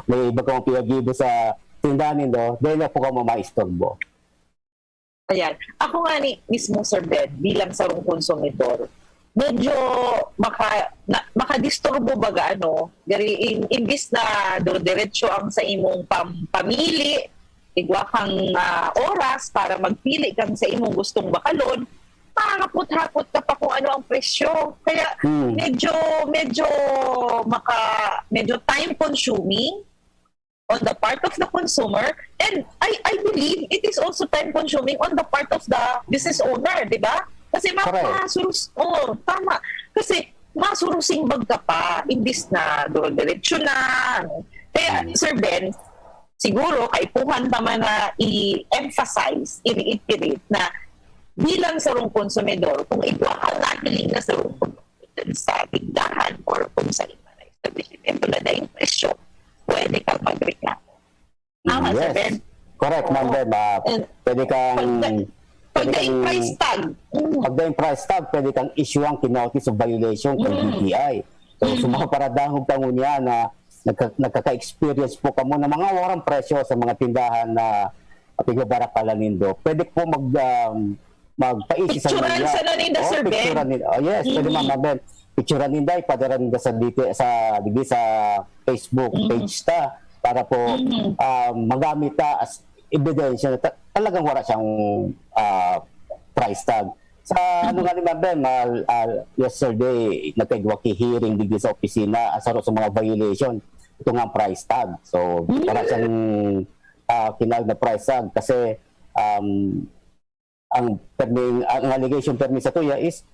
may iba kang pigigibo sa tindahan nindo, then na po ka mo maistorbo. Ayan. Ako nga ni mismo, Sir Ben, bilang sarong konsumidor, medyo maka, na, makadisturbo baga, ano, gari, in, imbis na diretso ang sa imong pam, pamili, igwa kang ah, oras para magpili kang sa imong gustong bakalon, mahapot-hapot ka pa kung ano ang presyo. Kaya Hmm. medyo, medyo maka, medyo time consuming on the part of the consumer, and I I believe it is also time consuming on the part of the business owner, di ba? Kasi ma- Correct. masurus, oh, tama. Kasi masurusing bag ka pa, imbis na dire-diretso na, ano. Kaya, Sir Ben, siguro, kaipuhan pa man na i-emphasize, i-reiterate na bilang sarong konsumidor, kung igwa ka nahiling na sarong produkto dyan sa tindahan or kung sa iba na establishmento na daing presyo, pwede kang magreklamo. Tama, Sir Ben? Correct, Ma'am Ben. Ah, And pwede kang... Pag, pag pwede daing kang- price tag, mm, Pag daing price tag, pwede kang issuean kinotis of violation kay D T I. So, sa mga paradangog ka ngunyan na nagka, nagkaka-experience po kamo na mga warang presyo sa mga tindahan na pigbabarakalan nindo, pwede po mag, um, magpaisi sa Picturan media. sa naninda, Oh, Sir Ben. Picturan ninda. Oh, yes, pwede, Ma'am Ben. Picturan ninda, ipadara ninda sa, dito, sa, dito, sa Facebook page ta para po um, magamit ta as ebidensya na ta- talagang wala siyang ah, price tag. Sa ano nga ni Ma'am Ben, ah, ah, yesterday, nagkaigwa ki hearing digdi sa opisina, ang saro sa mga violation, ito nga ang price tag. So, wala siyang ah, kinaog na price tag kasi um, ang perming, ang allegation permi sa tuya is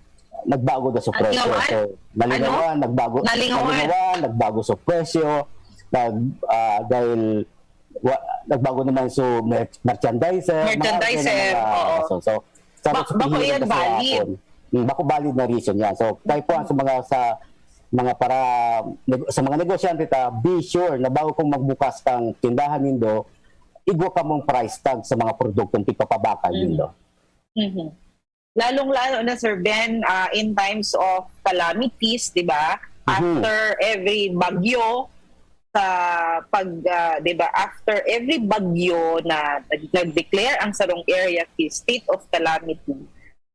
nagbago daw sa presyo. Nalingawan? So, nalingawan, nagbago, Nalingawan? nalingawan, nagbago sa presyo, nag, ah, dahil wa, nagbago naman sa mer- merchandiser, mga Merchandiser, ganyan na mga oo. rason. So, sa Ba- sa bako hearing yan kasi valid. hapon, hmm, bako valid na reason yan. So, tayo po ang sa mga sa mga para neg- sa mga negosyante ta, be sure na bago kung magbukas kang tindahan nindo, igwa kamong price tag sa mga produktong pigpapabakal nindo. Mhm. Lalong-lalo na, Sir Ben, ah, in times of calamities, di ba? Mhm. After every bagyo, sa pag, ah, di ba, after every bagyo na nag- nag-declare ang sarong area ki state of calamity,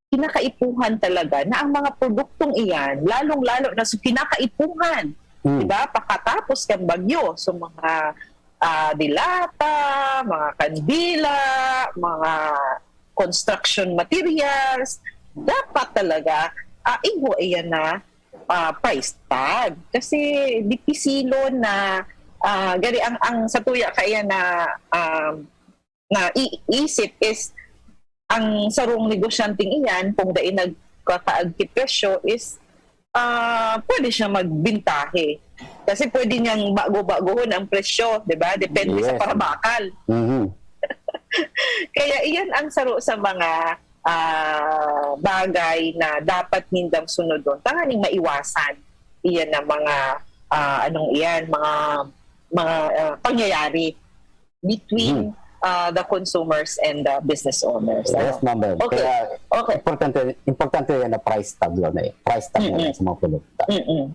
kinakaipuhan talaga na ang mga produktong iyan, lalong-lalo na sa kinakaipuhan, Mm. di ba? Pakatapos kan bagyo, so mga ah, dilata, mga kandila, mga construction materials, dapat talaga ah, igwa iyan na ah, price tag. Kasi dipisilon na ah, gari ang, ang sa tuya kaya na um, na iisip is ang sarong negosyanteng iyan, kung dai nagkakaag ki presyo, is ah, pwede siya magbintahe. Kasi pwede niyang bago-bagohon ang presyo, di ba? Depende sa Yes. parabakal. Mhm. Kaya iyan ang saro sa mga ah, bagay na dapat nindang sunodon tanganing maiwasan iyan na mga ah, anong iyan, mga mga ah, pangyayari between ah, the consumers and the business owners. Yes, ano? Ma'am Ben. Okay. Kaya Okay. importante importante yan na price tag yun eh. Price tag Mm-mm. yan sa mga produkto. Mm-mm.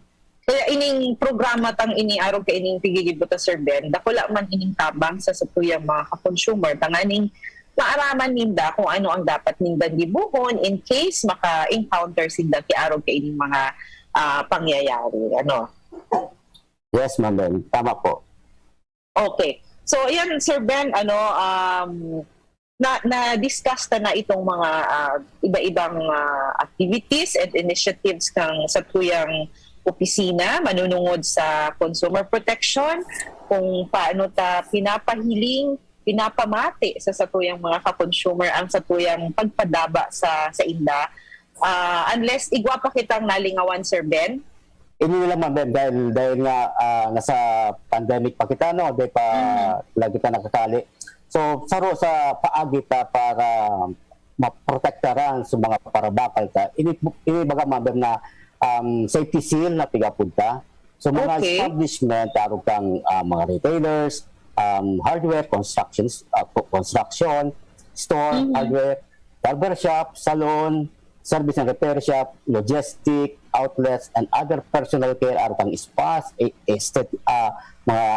Kaya ining programa tang ini arog kaining tigigibot ta, Sir Ben, dakula man ining tabang sa satuyang mga ka-consumer tanganing maaraman ninda kung ano ang dapat nindang gibohon in case maka-encounter sinda ki arog kaining mga ah, pangyayari, ano. Yes, Ma'am Ben. Tama po. Okay. So, ayan, Sir Ben, ano, um, na, na-discuss ta na itong mga ah, iba-ibang ah, activities and initiatives kang satuyang opisina manunungod sa consumer protection, kung paano ta pinapahiling, pinapamati sa satuyang mga ka-consumer ang satuyang pagpadaba sa sa inda. Ah, unless igwa pa kitang nalingawan, Sir Ben? Ini lang, Ma'am Ben, dahil, dahil nga ah, nasa pandemic pa kita, no? Dahil pa lagi pa nakakali. So, saro sa paagi ta para maprotektaran sa mga parabakal ta, ini, ini baga, Ma'am Ben, na um, safety seal na pigapod ta. So, mga Okay. establishment, arog kang ah, mga retailers, um, hardware, constructions, ah, co- construction, store, hardware, barbershop, salon, service and repair shop, logistic, outlets, and other personal care, arog kang spas, e- estet, ah, mga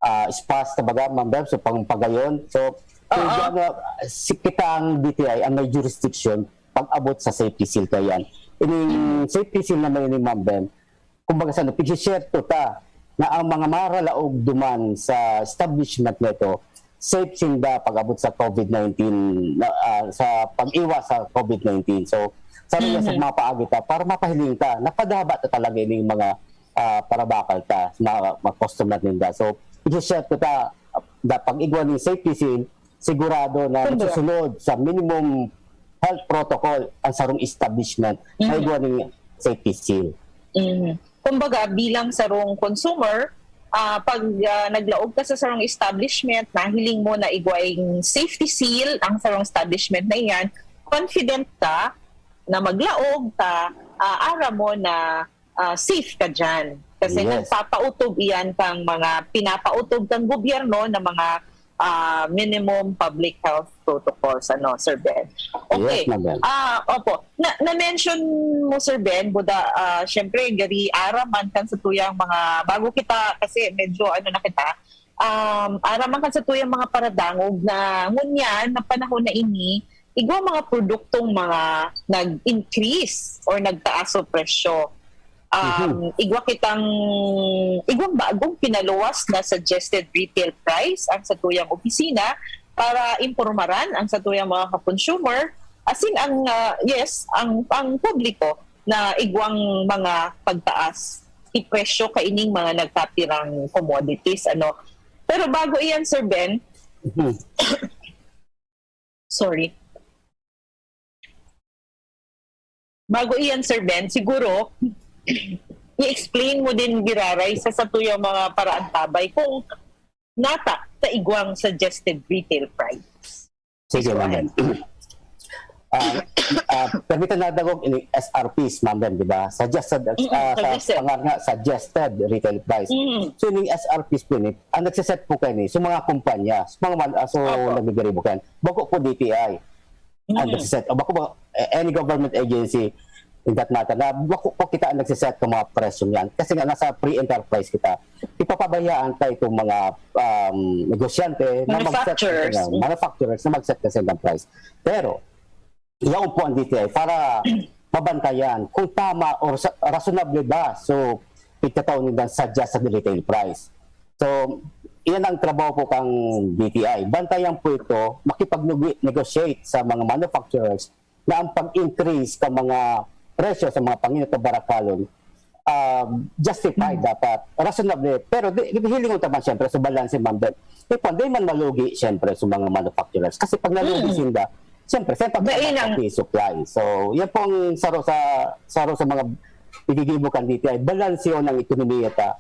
ah, spas, tabaga, Ma'am Bev, so pangpagayon. So, Oo. kung ano, si kita ang D T I ang may jurisdiction pag-abot sa safety seal kaya yan. Ining safety seal naman ini, Ma'am Bev, kumbaga sa ano, pag-share to ta na ang mga maralaog duman sa establishment nito, safe sinda pag-abot sa COVID nineteen, na, ah, sa pag-iwas sa COVID nineteen. So, sabi niya sa mga paagi ta, para mapahiling ta, napadaba ta talaga ining mga ah, parabakal ta, sa mga, mga customer ninda. So, i-share ko ta, da pag igwa ning safety seal, sigurado na Kumbaga. nasusunod sa minimum health protocol ang sarong establishment na igwa ning safety seal. Mhm. Kumbaga, bilang sarong consumer, ah, pag, ah, naglaog ka sa sarong establishment, nahiling mo na igway safety seal ang sarong establishment na iyan, confident ka na maglaog ka, ah, aram mo na, ah, safe ka diyan. Kasi Yes. nagpapautob iyan kang mga pinapautob kang gobyerno na mga, ah, minimum public health protocols, ano, Sir Ben. Okay. Yes, Ma'am Ben. Ah, opo. Na, na-mention mo, Sir Ben, Buda, ah, syempre, gari aram man kan sa tuyang mga, bago kita, kasi medyo ano na kita, um, aram man kan sa tuyang mga paradangog na ngunyan, na panahon na ini, igwa mga produktong mga nag-increase or nagtaas o presyo. Um, Mhm. igwa kitang, igwang bagong pinaluwas na suggested retail price ang sa tuyang opisina para impormaran ang sa tuyang mga ka-consumer. Asin ang, ah, yes, ang, ang publiko na igwang mga pagtaas i presyo kaining mga nagkapirang commodities, ano. Pero bago iyan, Sir Ben, Mhm. sorry. Bago iyan, Sir Ben, siguro, i-explain mo din, giraray, sa satuyang mga paraantabay kung nata ta igwang suggested retail price. Sige, Please go Ma'am ahead. Ben. Ah, ah, permitan na dagog ini S R Ps, Ma'am Ben, di ba? Suggested, Mm, ah, sa suggested. pangaran nga, suggested retail price. Mm. So, ining S R Ps po ini, ang nagsiset po kaini, so mga kumpanya, so mga man-, ah, so Opo. nagbibigay po kayan. Bako po D T I ang Mm. nagsiset. O bako ba, eh, any government agency in that matter, na bako po kita ang nagsiset ng mga presyo niyan. Kasi nga, nasa free enterprise kita. Ipapabayaan ta itong mga, um, negosyante na mag-set, Manufacturers. uh, manufacturers na mag-set kasi ng price. Pero, yaon po ang D T I para mabantayan kung tama or sa, rationable ba. So, pagkataon nila sa just sa retail price. So, iyan ang trabaho po kang D T I. Bantayan po ito, makipag-negotiate sa mga manufacturers na ang pag-increase sa mga presyo sa mga panginot na barakalon, ah, justified Mm. dapat, rationable. Pero di, di hilingon ta man siyempre sa balanse, Ma'am Ben. Di pa, di man malugi siyempre sa mga manufacturers. Kasi pag nalugi Mm. sinda, siyempre, siyempre, Dai na. pag supply. So, yan pong saro sa, saro sa mga igigibo kan D T I, balanse yun ang ekonomiya ta.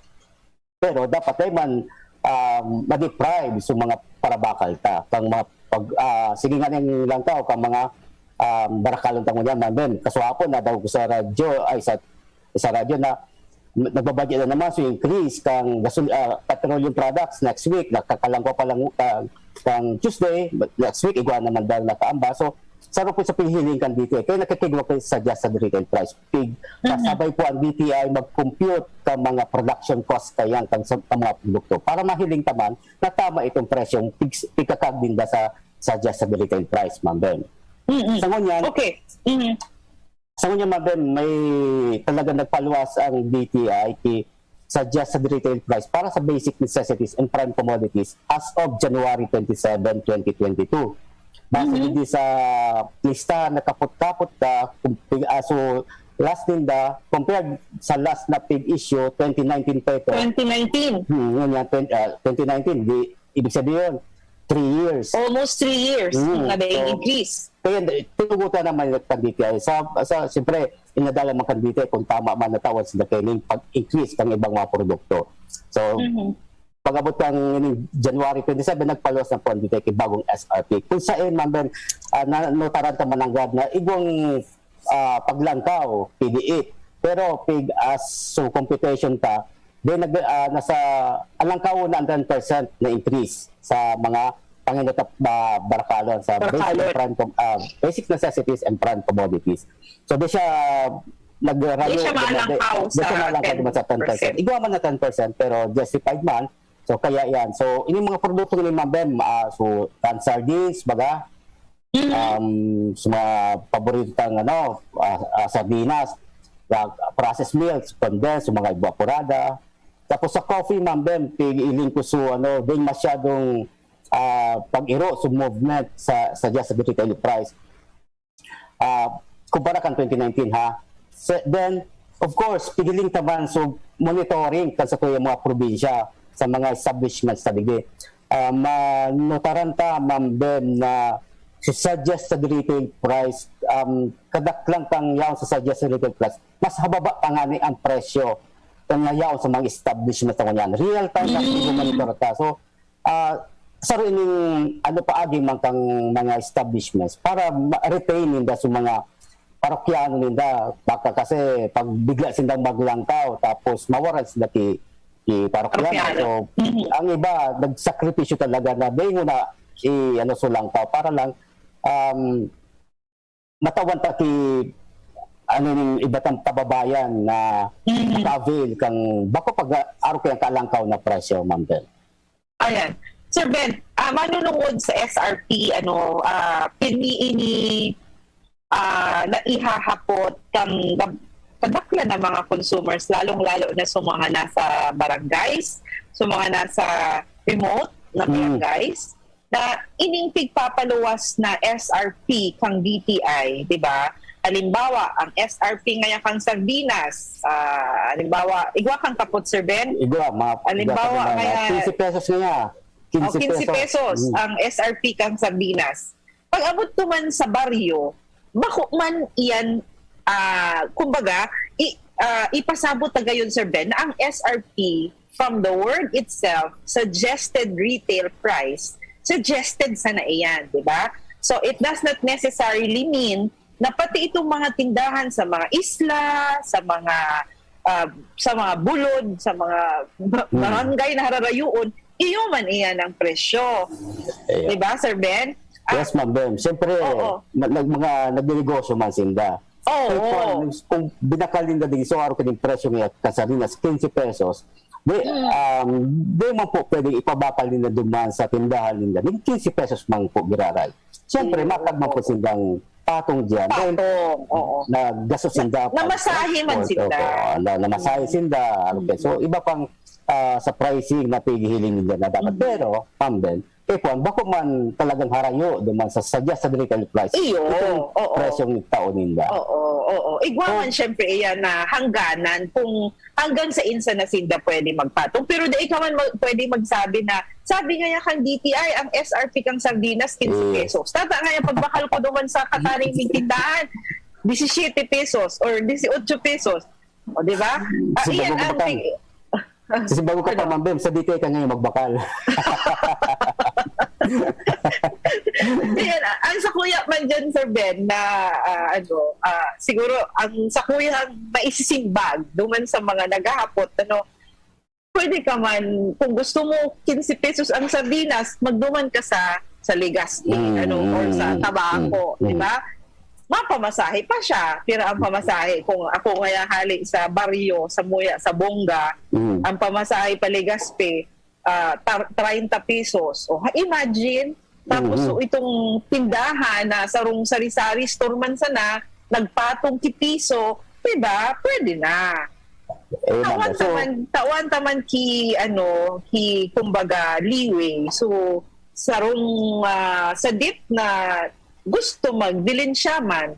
Pero dapat di man, um, ma-deprive sa mga parabakal ta. Kang mga pag, ah, sige nga ning langkaw, kang mga, um, barakalon ta ngunyan, Ma'am Ben. Kasuhapon, nadaog ko sa radyo, ay, sa, sa radyo na nagbabadya na naman sa increase kang gasol-, ah, petroleum products next week. Nakakalangkaw pa lang, ah, kang Tuesday, but next week, igwa naman daw nakaamba. So, saro po sa paghiling kan D T I. Kaya nakikigwa kayo sa just sa retail price. Pig, Mhm. kasabay po ang D T I mag-compute ka mga production cost kayan kang sa, kang mga produkto para mahiling ta man na tama itong presyong pig-, pigkakagdinda sa, sa just sa retail price, Ma'am Ben. Mm-mm. Sa ngunyan, Okay. Mm. sa ngunyan, Ma'am Ben, may talaga nagpaluwas ang D T I ki sa just sa retail price para sa basic necessities and prime commodities as of January twenty-seven, twenty twenty-two. Base Mhm. digdi sa lista na kapot-kapot ta, kung pi-, ah, so, last ninda, compared sa last na pig issue, twenty nineteen pa ito. Twenty nineteen. Hmm, yun nga, twen-, ah, twenty nineteen, di, ibig sabihin, three years. Almost three years Mm, na may so, increase. Kaya, tinugutan naman yung kan D T I. Sa, sa, siyempre, inadala man kan D T I kung tama man natawag sila kaining pag-increase ng ibang mga produkto. So, Mhm. pag-abot kang ining January twenty-seven, nagpaluwas na po ang D T I kay bagong S R P. Kung sa Ma'am Ben, ah, na, notaran ta mananggad na igwang, ah, paglangkaw, P D eight. Pero pig as so computation ta, then nag, ah, nasa, alangkaw na ang ten percent na increase sa mga panginot na ba-, barakalon, sa basic Barakalon. prime com-, ah, basic necessities and prime commodities. So, di siya nagralo, Di siya di siya, di, maalangkaw di siya sa maalangkaw ten percent. naman sa ten percent. Igwa man na ten percent, pero justified man. So, kaya yan. So, ini mga produkto ni Ma'am Ben, ah, so, canned sardines, baga, Mm. um, sa mga paborito tang, ano, ah, ah, sardinas, ah, processed milks, condensed, sa mga evaporada. Tapos sa coffee, Ma'am Ben, pig-iling ko so, ano, din masyadong, ah, pag-iro sa movement sa, sa, sa retail price. Ah, kumpara kan twenty nineteen, ha. Se-, then, of course, pigiling ta man so monitoring kan sa tuyang mga probinsya, sa mga establishments ta digdi. Ah, manotaran ta, Ma'am Ben, na so suggested retail price, um, kadaklan kang yaon sa suggested retail price, mas hababa pa nga ni ang presyo kang yaon sa mga establishment na ngunyan. Real time na Mm. monitor ta. So, ah, saro ining ano, paagi man kang mga establishments para ma-retain ninda sa mga parokyano ninda. Baka kasi pag bigla sindang maglangkaw, tapos mawaran sila ki, ki parokyano. Parokyano. So, Mhm. ang iba, nagsakripisyo talaga na dai mo na i-, ano, sulangkaw para lang, um, matawan ta ki, ano, ning iba tang kababayan na Mhm. maka-avail kang bako pag-aro kayang kalangkaw na presyo, Ma'am Bel. Ayan. Sir Ben, ah, manunungod sa S R P, ano, ah, pini ini, ah, naihahapot kang gab-, kadaklan na mga consumers, lalong-lalo na sa mga nasa barangays, sa mga nasa remote na Mm. barangays, na ining pigpapaluwas na S R P kang D T I, di ba? Halimbawa, ang S R P ngaya kang sardinas, ah, halimbawa, igwa kang kapot, Sir Ben? Igwa, mga, Halimbawa, igwa kang mga ngaya, quince pesos ngaya. O, Quince quince pesos. pesos Mm. ang S R P kang sardinas. Pag-abot ko man sa baryo, bako man iyan, ah, kumbaga, i-, ah, ipasabot ta gayon, Sir Ben, na ang S R P, from the word itself, suggested retail price, suggested sana iyan, di ba? So, it does not necessarily mean na pati itong mga tindahan sa mga isla, sa mga, ah, sa mga bulod, sa mga ba-, Hmm. barangay na hararayoon, iyo man iyan ang presyo. Ayan. Di ba, Sir Ben? Ah, Yes, Ma'am Bem. Siyempre, Oo. na-, nag-, mga nagnenegosyo man sinda. Oo. Kaya kung, kung binakal ninda din, so, araw kining presyo nga kasarinas, quince pesos, di, Mm. um, di man po pwedeng ipabakal ninda duman sa tindahan ninda. Ning quince pesos man po giraray. Siyempre, Mm. matag man po sindang patong diyan. Dahil Patong, oo. naggastos Na, sinda pag namasahe man transport, sinda. oo, na, namasahe Mm. sinda. Okay, so, Mm. iba pang, ah, sa pricing na pighihiling ninda na dapat. Mm. Pero, Ma'am Bem, eh, kwan, bako man talagang harayo duman sa suggested retail price. Iyo, Itong oo. presyong tao ninda. Oo, oo. Igwa So, man, syempre, iyan na hangganan kung hanggang sain sana sinda pwede magpatong. Pero dai ka man mag-, pwede magsabi na, "Sabi ngaya kang D T I, ang S R P kang sardinas, quince Yes. pesos." Tata ngaya, pagbakal ko duman sa kataning ning tindahan, disisiete pesos or dieciocho pesos. O, di ba? Ah, Sa iyan bago ang pa ka, tig- sa bago ka pa, Ano? Ma'am Bem, sa D T I ka ngayon magbakal. Ayan, a-, ang sakuya man dyan, Sir Ben, na, ah, ano, ah, siguro, ang sakuyang maisisimbag duman sa mga naghahapot, ano, pwede ka man, kung gusto mo, quince pesos ang sardinas, magduman ka sa, sa Legazpi, Mm, ano, or sa mm, Tabaco, mm, di mm. ba? Mapamasahe pa siya. Pira ang pamasahe? Kung ako ngaya hali sa baryo, sa Muya, sa Bongga, Mm. ang pamasahe pa Legazpi, ah, tar-, treinta pesos. O, ha, imagine, tapos Mhm. so itong tindahan na sarong sari-sari store man sana, nagpatong ki piso, di ba? Pwede na. Eh, Tawan Ma'am, so taman, tawan taman ki, ano, ki, kumbaga, leeway. So, sarong, ah, sadit na gusto magbilin siya man,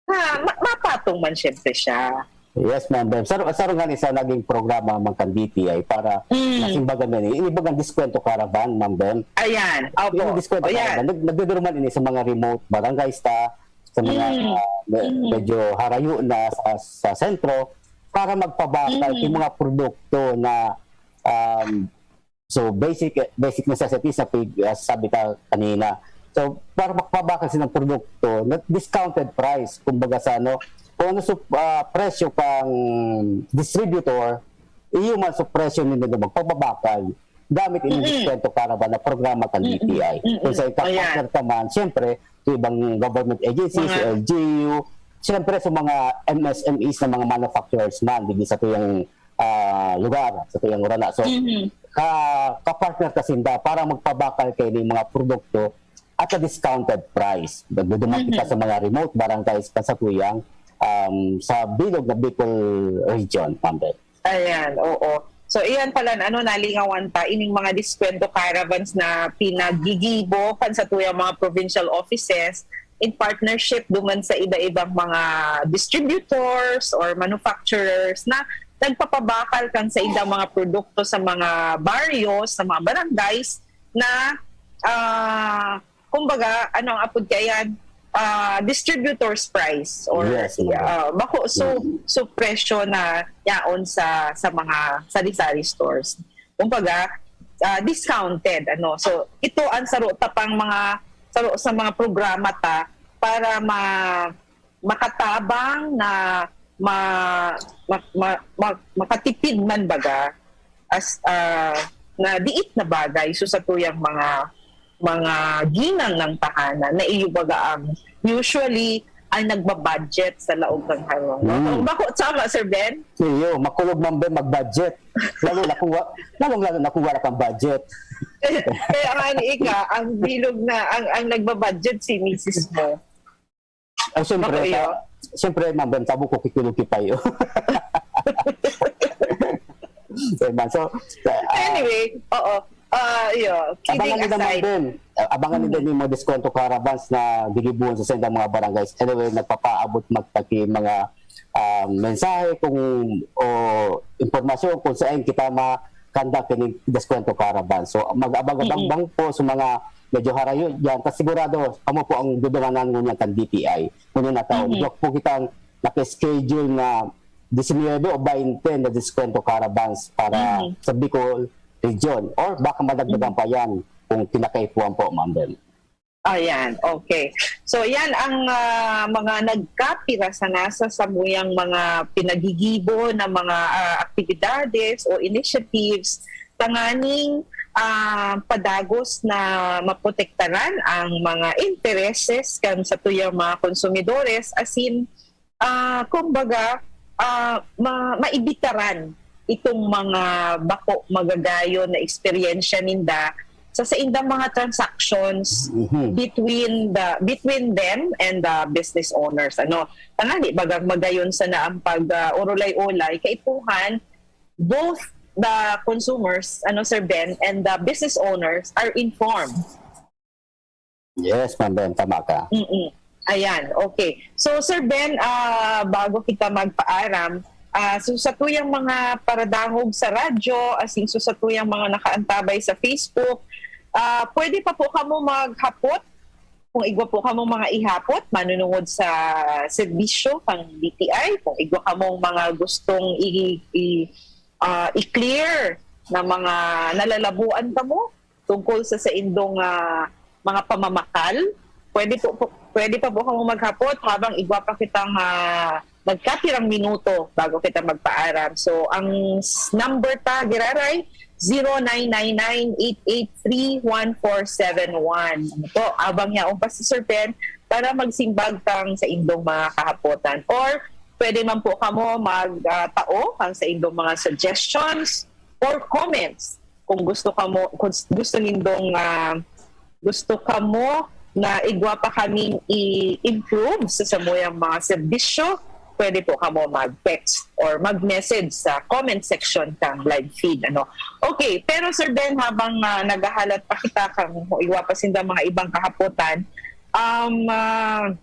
ha, ma-, mapatong man siyempre siya. Yes, Ma'am Bem. Saro, saro nga ni sa naging programa man kan D T I para Mm. nasimbagan na ni, ini bagang diskwento caravan, Ma'am Bem. Ayan, opo. Ini diskwento Ayan. caravan, nag-, nagduduruman ini sa mga remote barangays ta, sa mga, Mm. ah, me-, Mm. medyo harayo na sa, sa sentro, para magpabakal Mm. yung mga produkto na, um, So, basic, basic necessities na pig-, ah, sabi ka kanina. So, para makapabakal silang produkto, na discounted price, kumbaga sa ano, kung ano sa, ah, presyo kang distributor, iyo man sa presyo ninyo na magpapabakal gamit ining Mm-mm. diskwento caravan na programa kan Mm-mm. D T I. Mm-mm. Kung sa Ayan. ika-partner ka man, siyempre, sa ibang government agencies, Mga sa L G U, siyempre sa mga M S M Es na mga manufacturers man, digdi sa tuyang, ah, lugar, sa tuyang urana. So, Mhm. ka, ka-partner ta sinda para magpabakal kaining mga produkto at a discounted price. Nagduduman kita Mhm. sa mga remote barangays kan satuyang, um, sa bilog na Bicol region, Ma'am Bel. Ayan, oo. So, iyan pala, ano, nalingawan ta, ining mga diskwento caravans na pinagigibo kan satuyang mga provincial offices in partnership duman sa iba-ibang mga distributors or manufacturers na nagpapabakal kan saindang mga produkto sa mga baryo, sa mga barangays na, ah, kumbaga, ano ang apod kaiyan, ah, distributor's price or, Yes, ma'am. ah, bako so Mm. so presyo na yaon sa sa mga sari-sari stores. Kumbaga, ah, discounted, ano. So ito ang saro ta pang mga saro sa mga programa ta para ma makatabang na ma, ma, ma, ma, makatipid man baga as ah, na diit na bagay so sa tuyang mga mga ginang ng tahanan na iyo baga ang usually ang nagbabudget sa laog ng harong. Mm. Bako, tama, Sir Ben? Iyo, makulog man ba mag-budget? Lalo na kung, wa- lalong lalo na kung wala kang budget. Kaya nga ni Ika, ang bilog na, ang, ang nagbabudget si misis mo. Ay, siyempre, Bako iyo. Ka, siyempre, ma'am, Ben, tabo ko kikulog kipayo. Diba? So, ah, Anyway, oo. Ah, iyo, kidding abangan nila, ma'am, aside. Ben. Ah, abangan nila yung mga diskwento caravans na gigibuhon sa sendang mga barangays. Anyway, nagpapaabot magtaki mga ah, mensahe kung o impormasyon kung saan kita makanda kining diskwento caravan. So, mag-abang-abang Mm-mm. lang po sa mga medyo harayo dyan. Kasi sigurado, kamo po ang dudumanan ngunyan kan D T I. Ngunyan na taon. Mhm. Huwag po kitang naka-schedule na disinuyebe o baynte na diskwento caravans para Mhm. sa Bicol region. Or baka madagdagan pa yan kung kinakaipuhan po, Ma'am Ben. Ayan, okay. So yan ang ah, mga nagkapira sa nasa samuyang mga pinagigibo na mga ah, aktibidades o initiatives tanganing ah, padagos na maprotektaran ang mga intereses kan sa tuyang mga konsumidores asin ah, kumbaga ah, ma- maibitaran itong mga bako magagayon na eksperyensya ninda sa saindang mga transactions Mhm. between the between them and the business owners, ano. Tanganing bagang magayon sana ang pag ah, urulay-ulay kaipuhan both the consumers, ano, Sir Ben, and the business owners are informed. Yes, Ma'am Ben, tama ka. Mm-mm. Ayan, okay. So, Sir Ben, ah, bago kita magpaaram, ah, so sa tuyang mga paradangog sa radyo, asin so sa tuyang mga nakaantabay sa Facebook, ah, pwede pa po kamo maghapot kung igwa po kamo mga ihapot, manunungod sa serbisyo pang D T I, kung igwa kamong mga gustong i, i, ah, i-clear na mga nalalabuan kamo tungkol sa saindong ah, mga pamamakal, pwede po, po pwede pa po kamo maghapot habang igwa pa kitang ah, nagkapirang minuto bago kita magpaaram. So ang s- number ta giraray zero nine nine nine eight eight three one four seven one. Ano po, abang yaon pa si Sir Ben para magsimbag kang saindong mga kahapotan. Or pwede man po kamo magtao kang saindong mga suggestions or comments kung gusto kamo kung gusto nindong ah, gusto kamo na igwa pa kaming i-improve sa samuyang mga serbisyo, pwede po kamo mag-text or mag-message sa comment section kang live feed, ano. Okay, pero Sir Ben, habang ah, naghahalat pa kita kang igwa pa sinda mga ibang kahapotan, um, ah,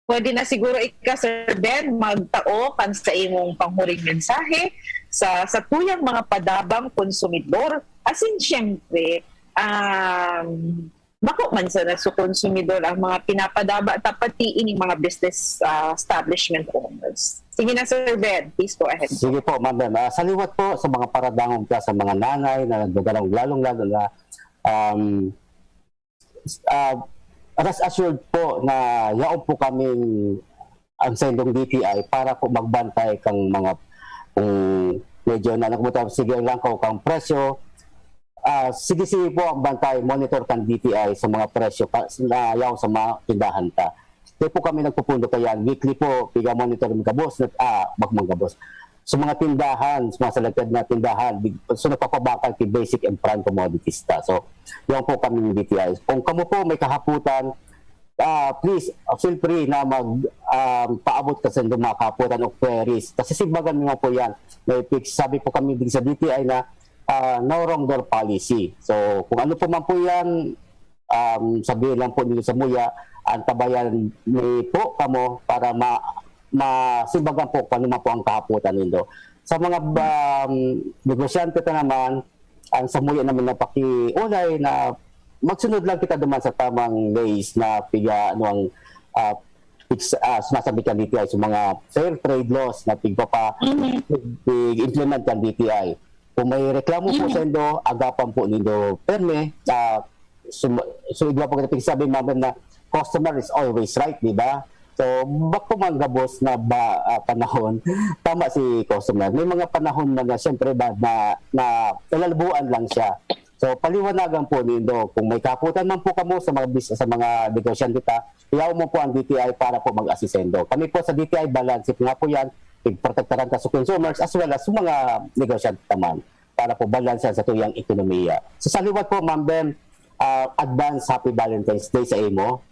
pwede na siguro ika, Sir Ben, magtao kan sa imong panghuring mensahe sa sa tuyang mga padabang konsumidor. Asin, siyempre, um, bako man sana sa konsumidor ang mga pinapadaba ta pati ining mga business ah, establishment owners. Sige na, Sir Ben, please go ahead. Sige po, Ma'am Ben. Ah, sa liwat po sa mga paradangog ka, sa mga nanay na nagdadalong, lalong-lalo na um, ah, rest assured po na yaon po kaming ang sendong D T I para po magbantay kang mga kung medyo na nagmuta sige lang ko kang presyo. Ah, sige sige po ang bantay, monitor kang D T I sa mga presyo pa, na yaw sa mga tindahan ta. Di po kami nagpupundo kaya weekly po, piga monitor mga boss, na, ah, bag mga boss. Sa mga tindahan, sa mga selected na tindahan, big- so nagpapabakal kay basic and prime commodities ta. So, yan po kami ng D T I. Kung kamo po may kahaputan, ah, please, ah, feel free na mag um, paabot ka sa mga kahaputan o queries. Kasi simbagan mo po yan. May fix, sabi po kami din sa D T I na ah, no wrong door policy. So, kung ano po man po yan, um, sabihin lang po ninyo sa muya, antabayan ni po kamo para ma masimbagan po kung ano man po ang kahaputan nindo. Sa mga um, negosyante ta naman, ang samuya naman na pakiulay na magsunod lang kita duman sa tamang lays na piga, ano, ang, ah, fix-, ah, sinasabi kan D T I, sa mga fair trade laws na pigpapa-, pig-implement kan D T I. Kung may reklamo po saindo, agapan po nindo permi. Ah, sum-, so, igwa po kita pigsabi, Ma'am Bem, na customer is always right, di ba? So, bako man gabos na ba, ah, panahon, tama si customer. May mga panahon man na, siyempre ba, na, na nalalabuan lang siya. So, paliwanagan po nindo, kung may kahapotan man po kamo sa mga bis-, sa mga negosyante ta, iyaw mo po ang D T I para po mag-assist saindo. Kami po sa D T I, balanse po nga po yan, pigprotektaran ta sa consumers as well as sa mga negosyante naman para po balanse sa tuyang ekonomiya. So, sa liwat po, Ma'am Bem, ah, advance Happy Valentine's Day sa imo.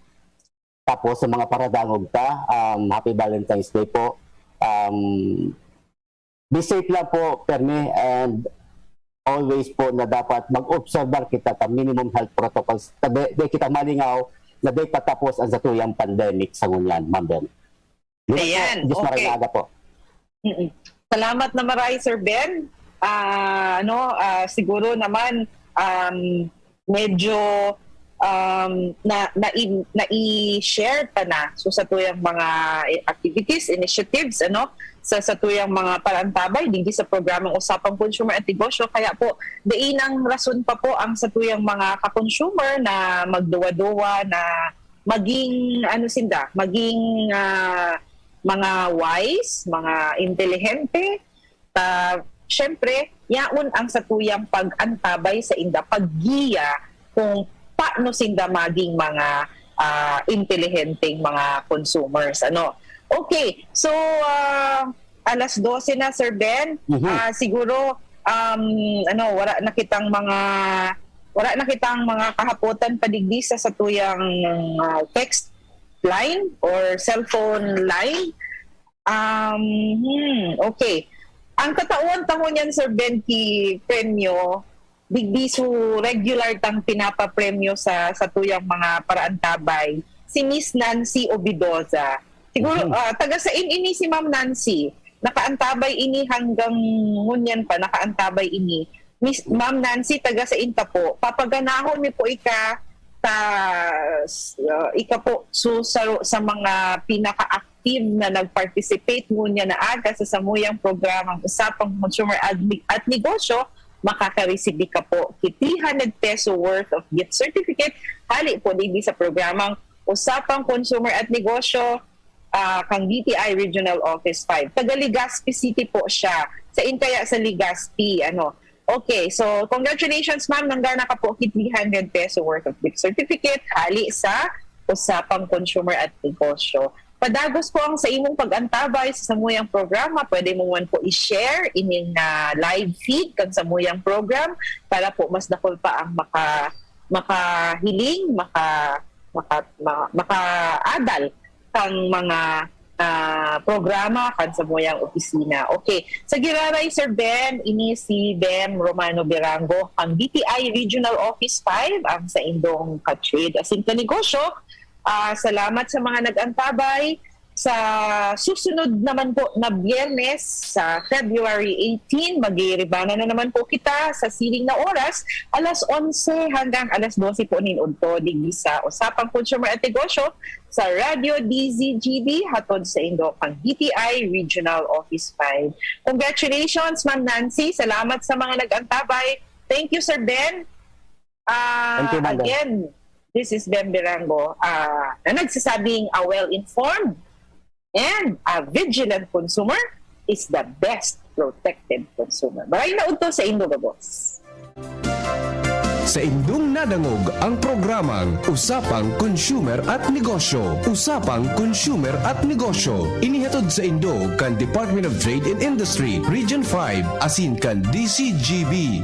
Tapos sa mga paradangog ta, um, Happy Valentine's Day po. Um, be safe lang po, permi, and always po na dapat mag-obserbar kita ta minimum health protocols. Ta di, di kita malingaw na di patapos ang satuyang pandemic sa ngunyan, Ma'am Bem. Di ba po? Ayan, Diyos maray okay. na aga po. Mm-mm. Salamat na maray, Sir Ben. Ah, ano, ah, siguro naman, um, medyo, um, na, na, nai-share pa na. So, sa tuyang mga activities, initiatives, ano, sa, sa tuyang mga parantabay, digdi sa programang Usapang Consumer at Negosyo. Kaya po, dai nang rason pa po ang sa tuyang mga ka-consumer na magduwa-duwa, na maging, ano sinda, maging, ah, mga wise, mga intelihente, ta, siyempre, yaon ang satuyang pag-antabay sa inda, paggiya kung paano sinda maging mga, ah, intelihenteng mga consumers, ano. Okay, so, ah, alas dose na, Sir Ben. Mhm. Ah, siguro, um, ano, wala na kitang mga, wala na kitang mga kahapotan pa digdi sa satuyang, ah, text line or cellphone line. Um, hmm, okay. Ang katawhan ta ngunyan, Sir Ben, ki premyo, digdi su regular tang pinapapremyo sa, sa tuyang mga paraantabay, si Miss Nancy Obidoza. Siguro, Mhm. ah, taga sain ini si Ma'am Nancy? Nakaantabay ini hanggang ngunyan pa, nakaantabay ini. Miss, Ma'am Nancy, taga sain ta po? Papaganahon mi po ika ta, s-, ah, ika po su-, sa, sa mga pinaka-active na nag-participate ngunyan na aga sa samuyang programang Usapang Consumer at, at Negosyo, makaka-receive ka po ki three hundred peso worth of gift certificate hali po digdi sa programang Usapang Consumer at Negosyo, ah, kang D T I Regional Office five. Taga Legazpi City po siya. Sain kaya sa Legazpi, ano? Okay, so congratulations, ma'am. Nanggana ka po ki three hundred peso worth of gift certificate hali sa Usapang Consumer at Negosyo. Padagos po ang sa imong pag-antabay sa samuyang programa. Pwede mo man po i-share ining, ah, live feed kan samuyang program para po mas dakul pa ang maka-, makahiling, maka-, maka-, ma-, makaadal kang mga, ah, programa kan samuyang opisina. Okay. Sa giraray, Sir Ben, ini si Bem Romano Birango, ang D T I Regional Office five, ang saindong ka-trade asin ka-negosyo. Ah, salamat sa mga nag-antabay. Sa susunod naman po na Biyernes, sa February eighteen, magriribana na naman po kita sa siring na oras, alas onse hanggang alas dose po nin udto, digdi sa Usapang Consumer at Negosyo, sa Radyo D Z G B, hatod saindo kan D T I Regional Office five. Congratulations, Ma'am Nancy. Salamat sa mga nag-antabay. Thank you, Sir Ben. Ah, Thank you, Ma'am Ben. Again, this is Ben Birango, ah, na nagsasabing, a well-informed and a vigilant consumer is the best protected consumer. Maray na udto saindo gabos. Saindong nadangog ang programang Usapang Consumer at Negosyo. Usapang Consumer at Negosyo. Inihatod saindo kan Department of Trade and Industry, Region five, asin kan D Z G B.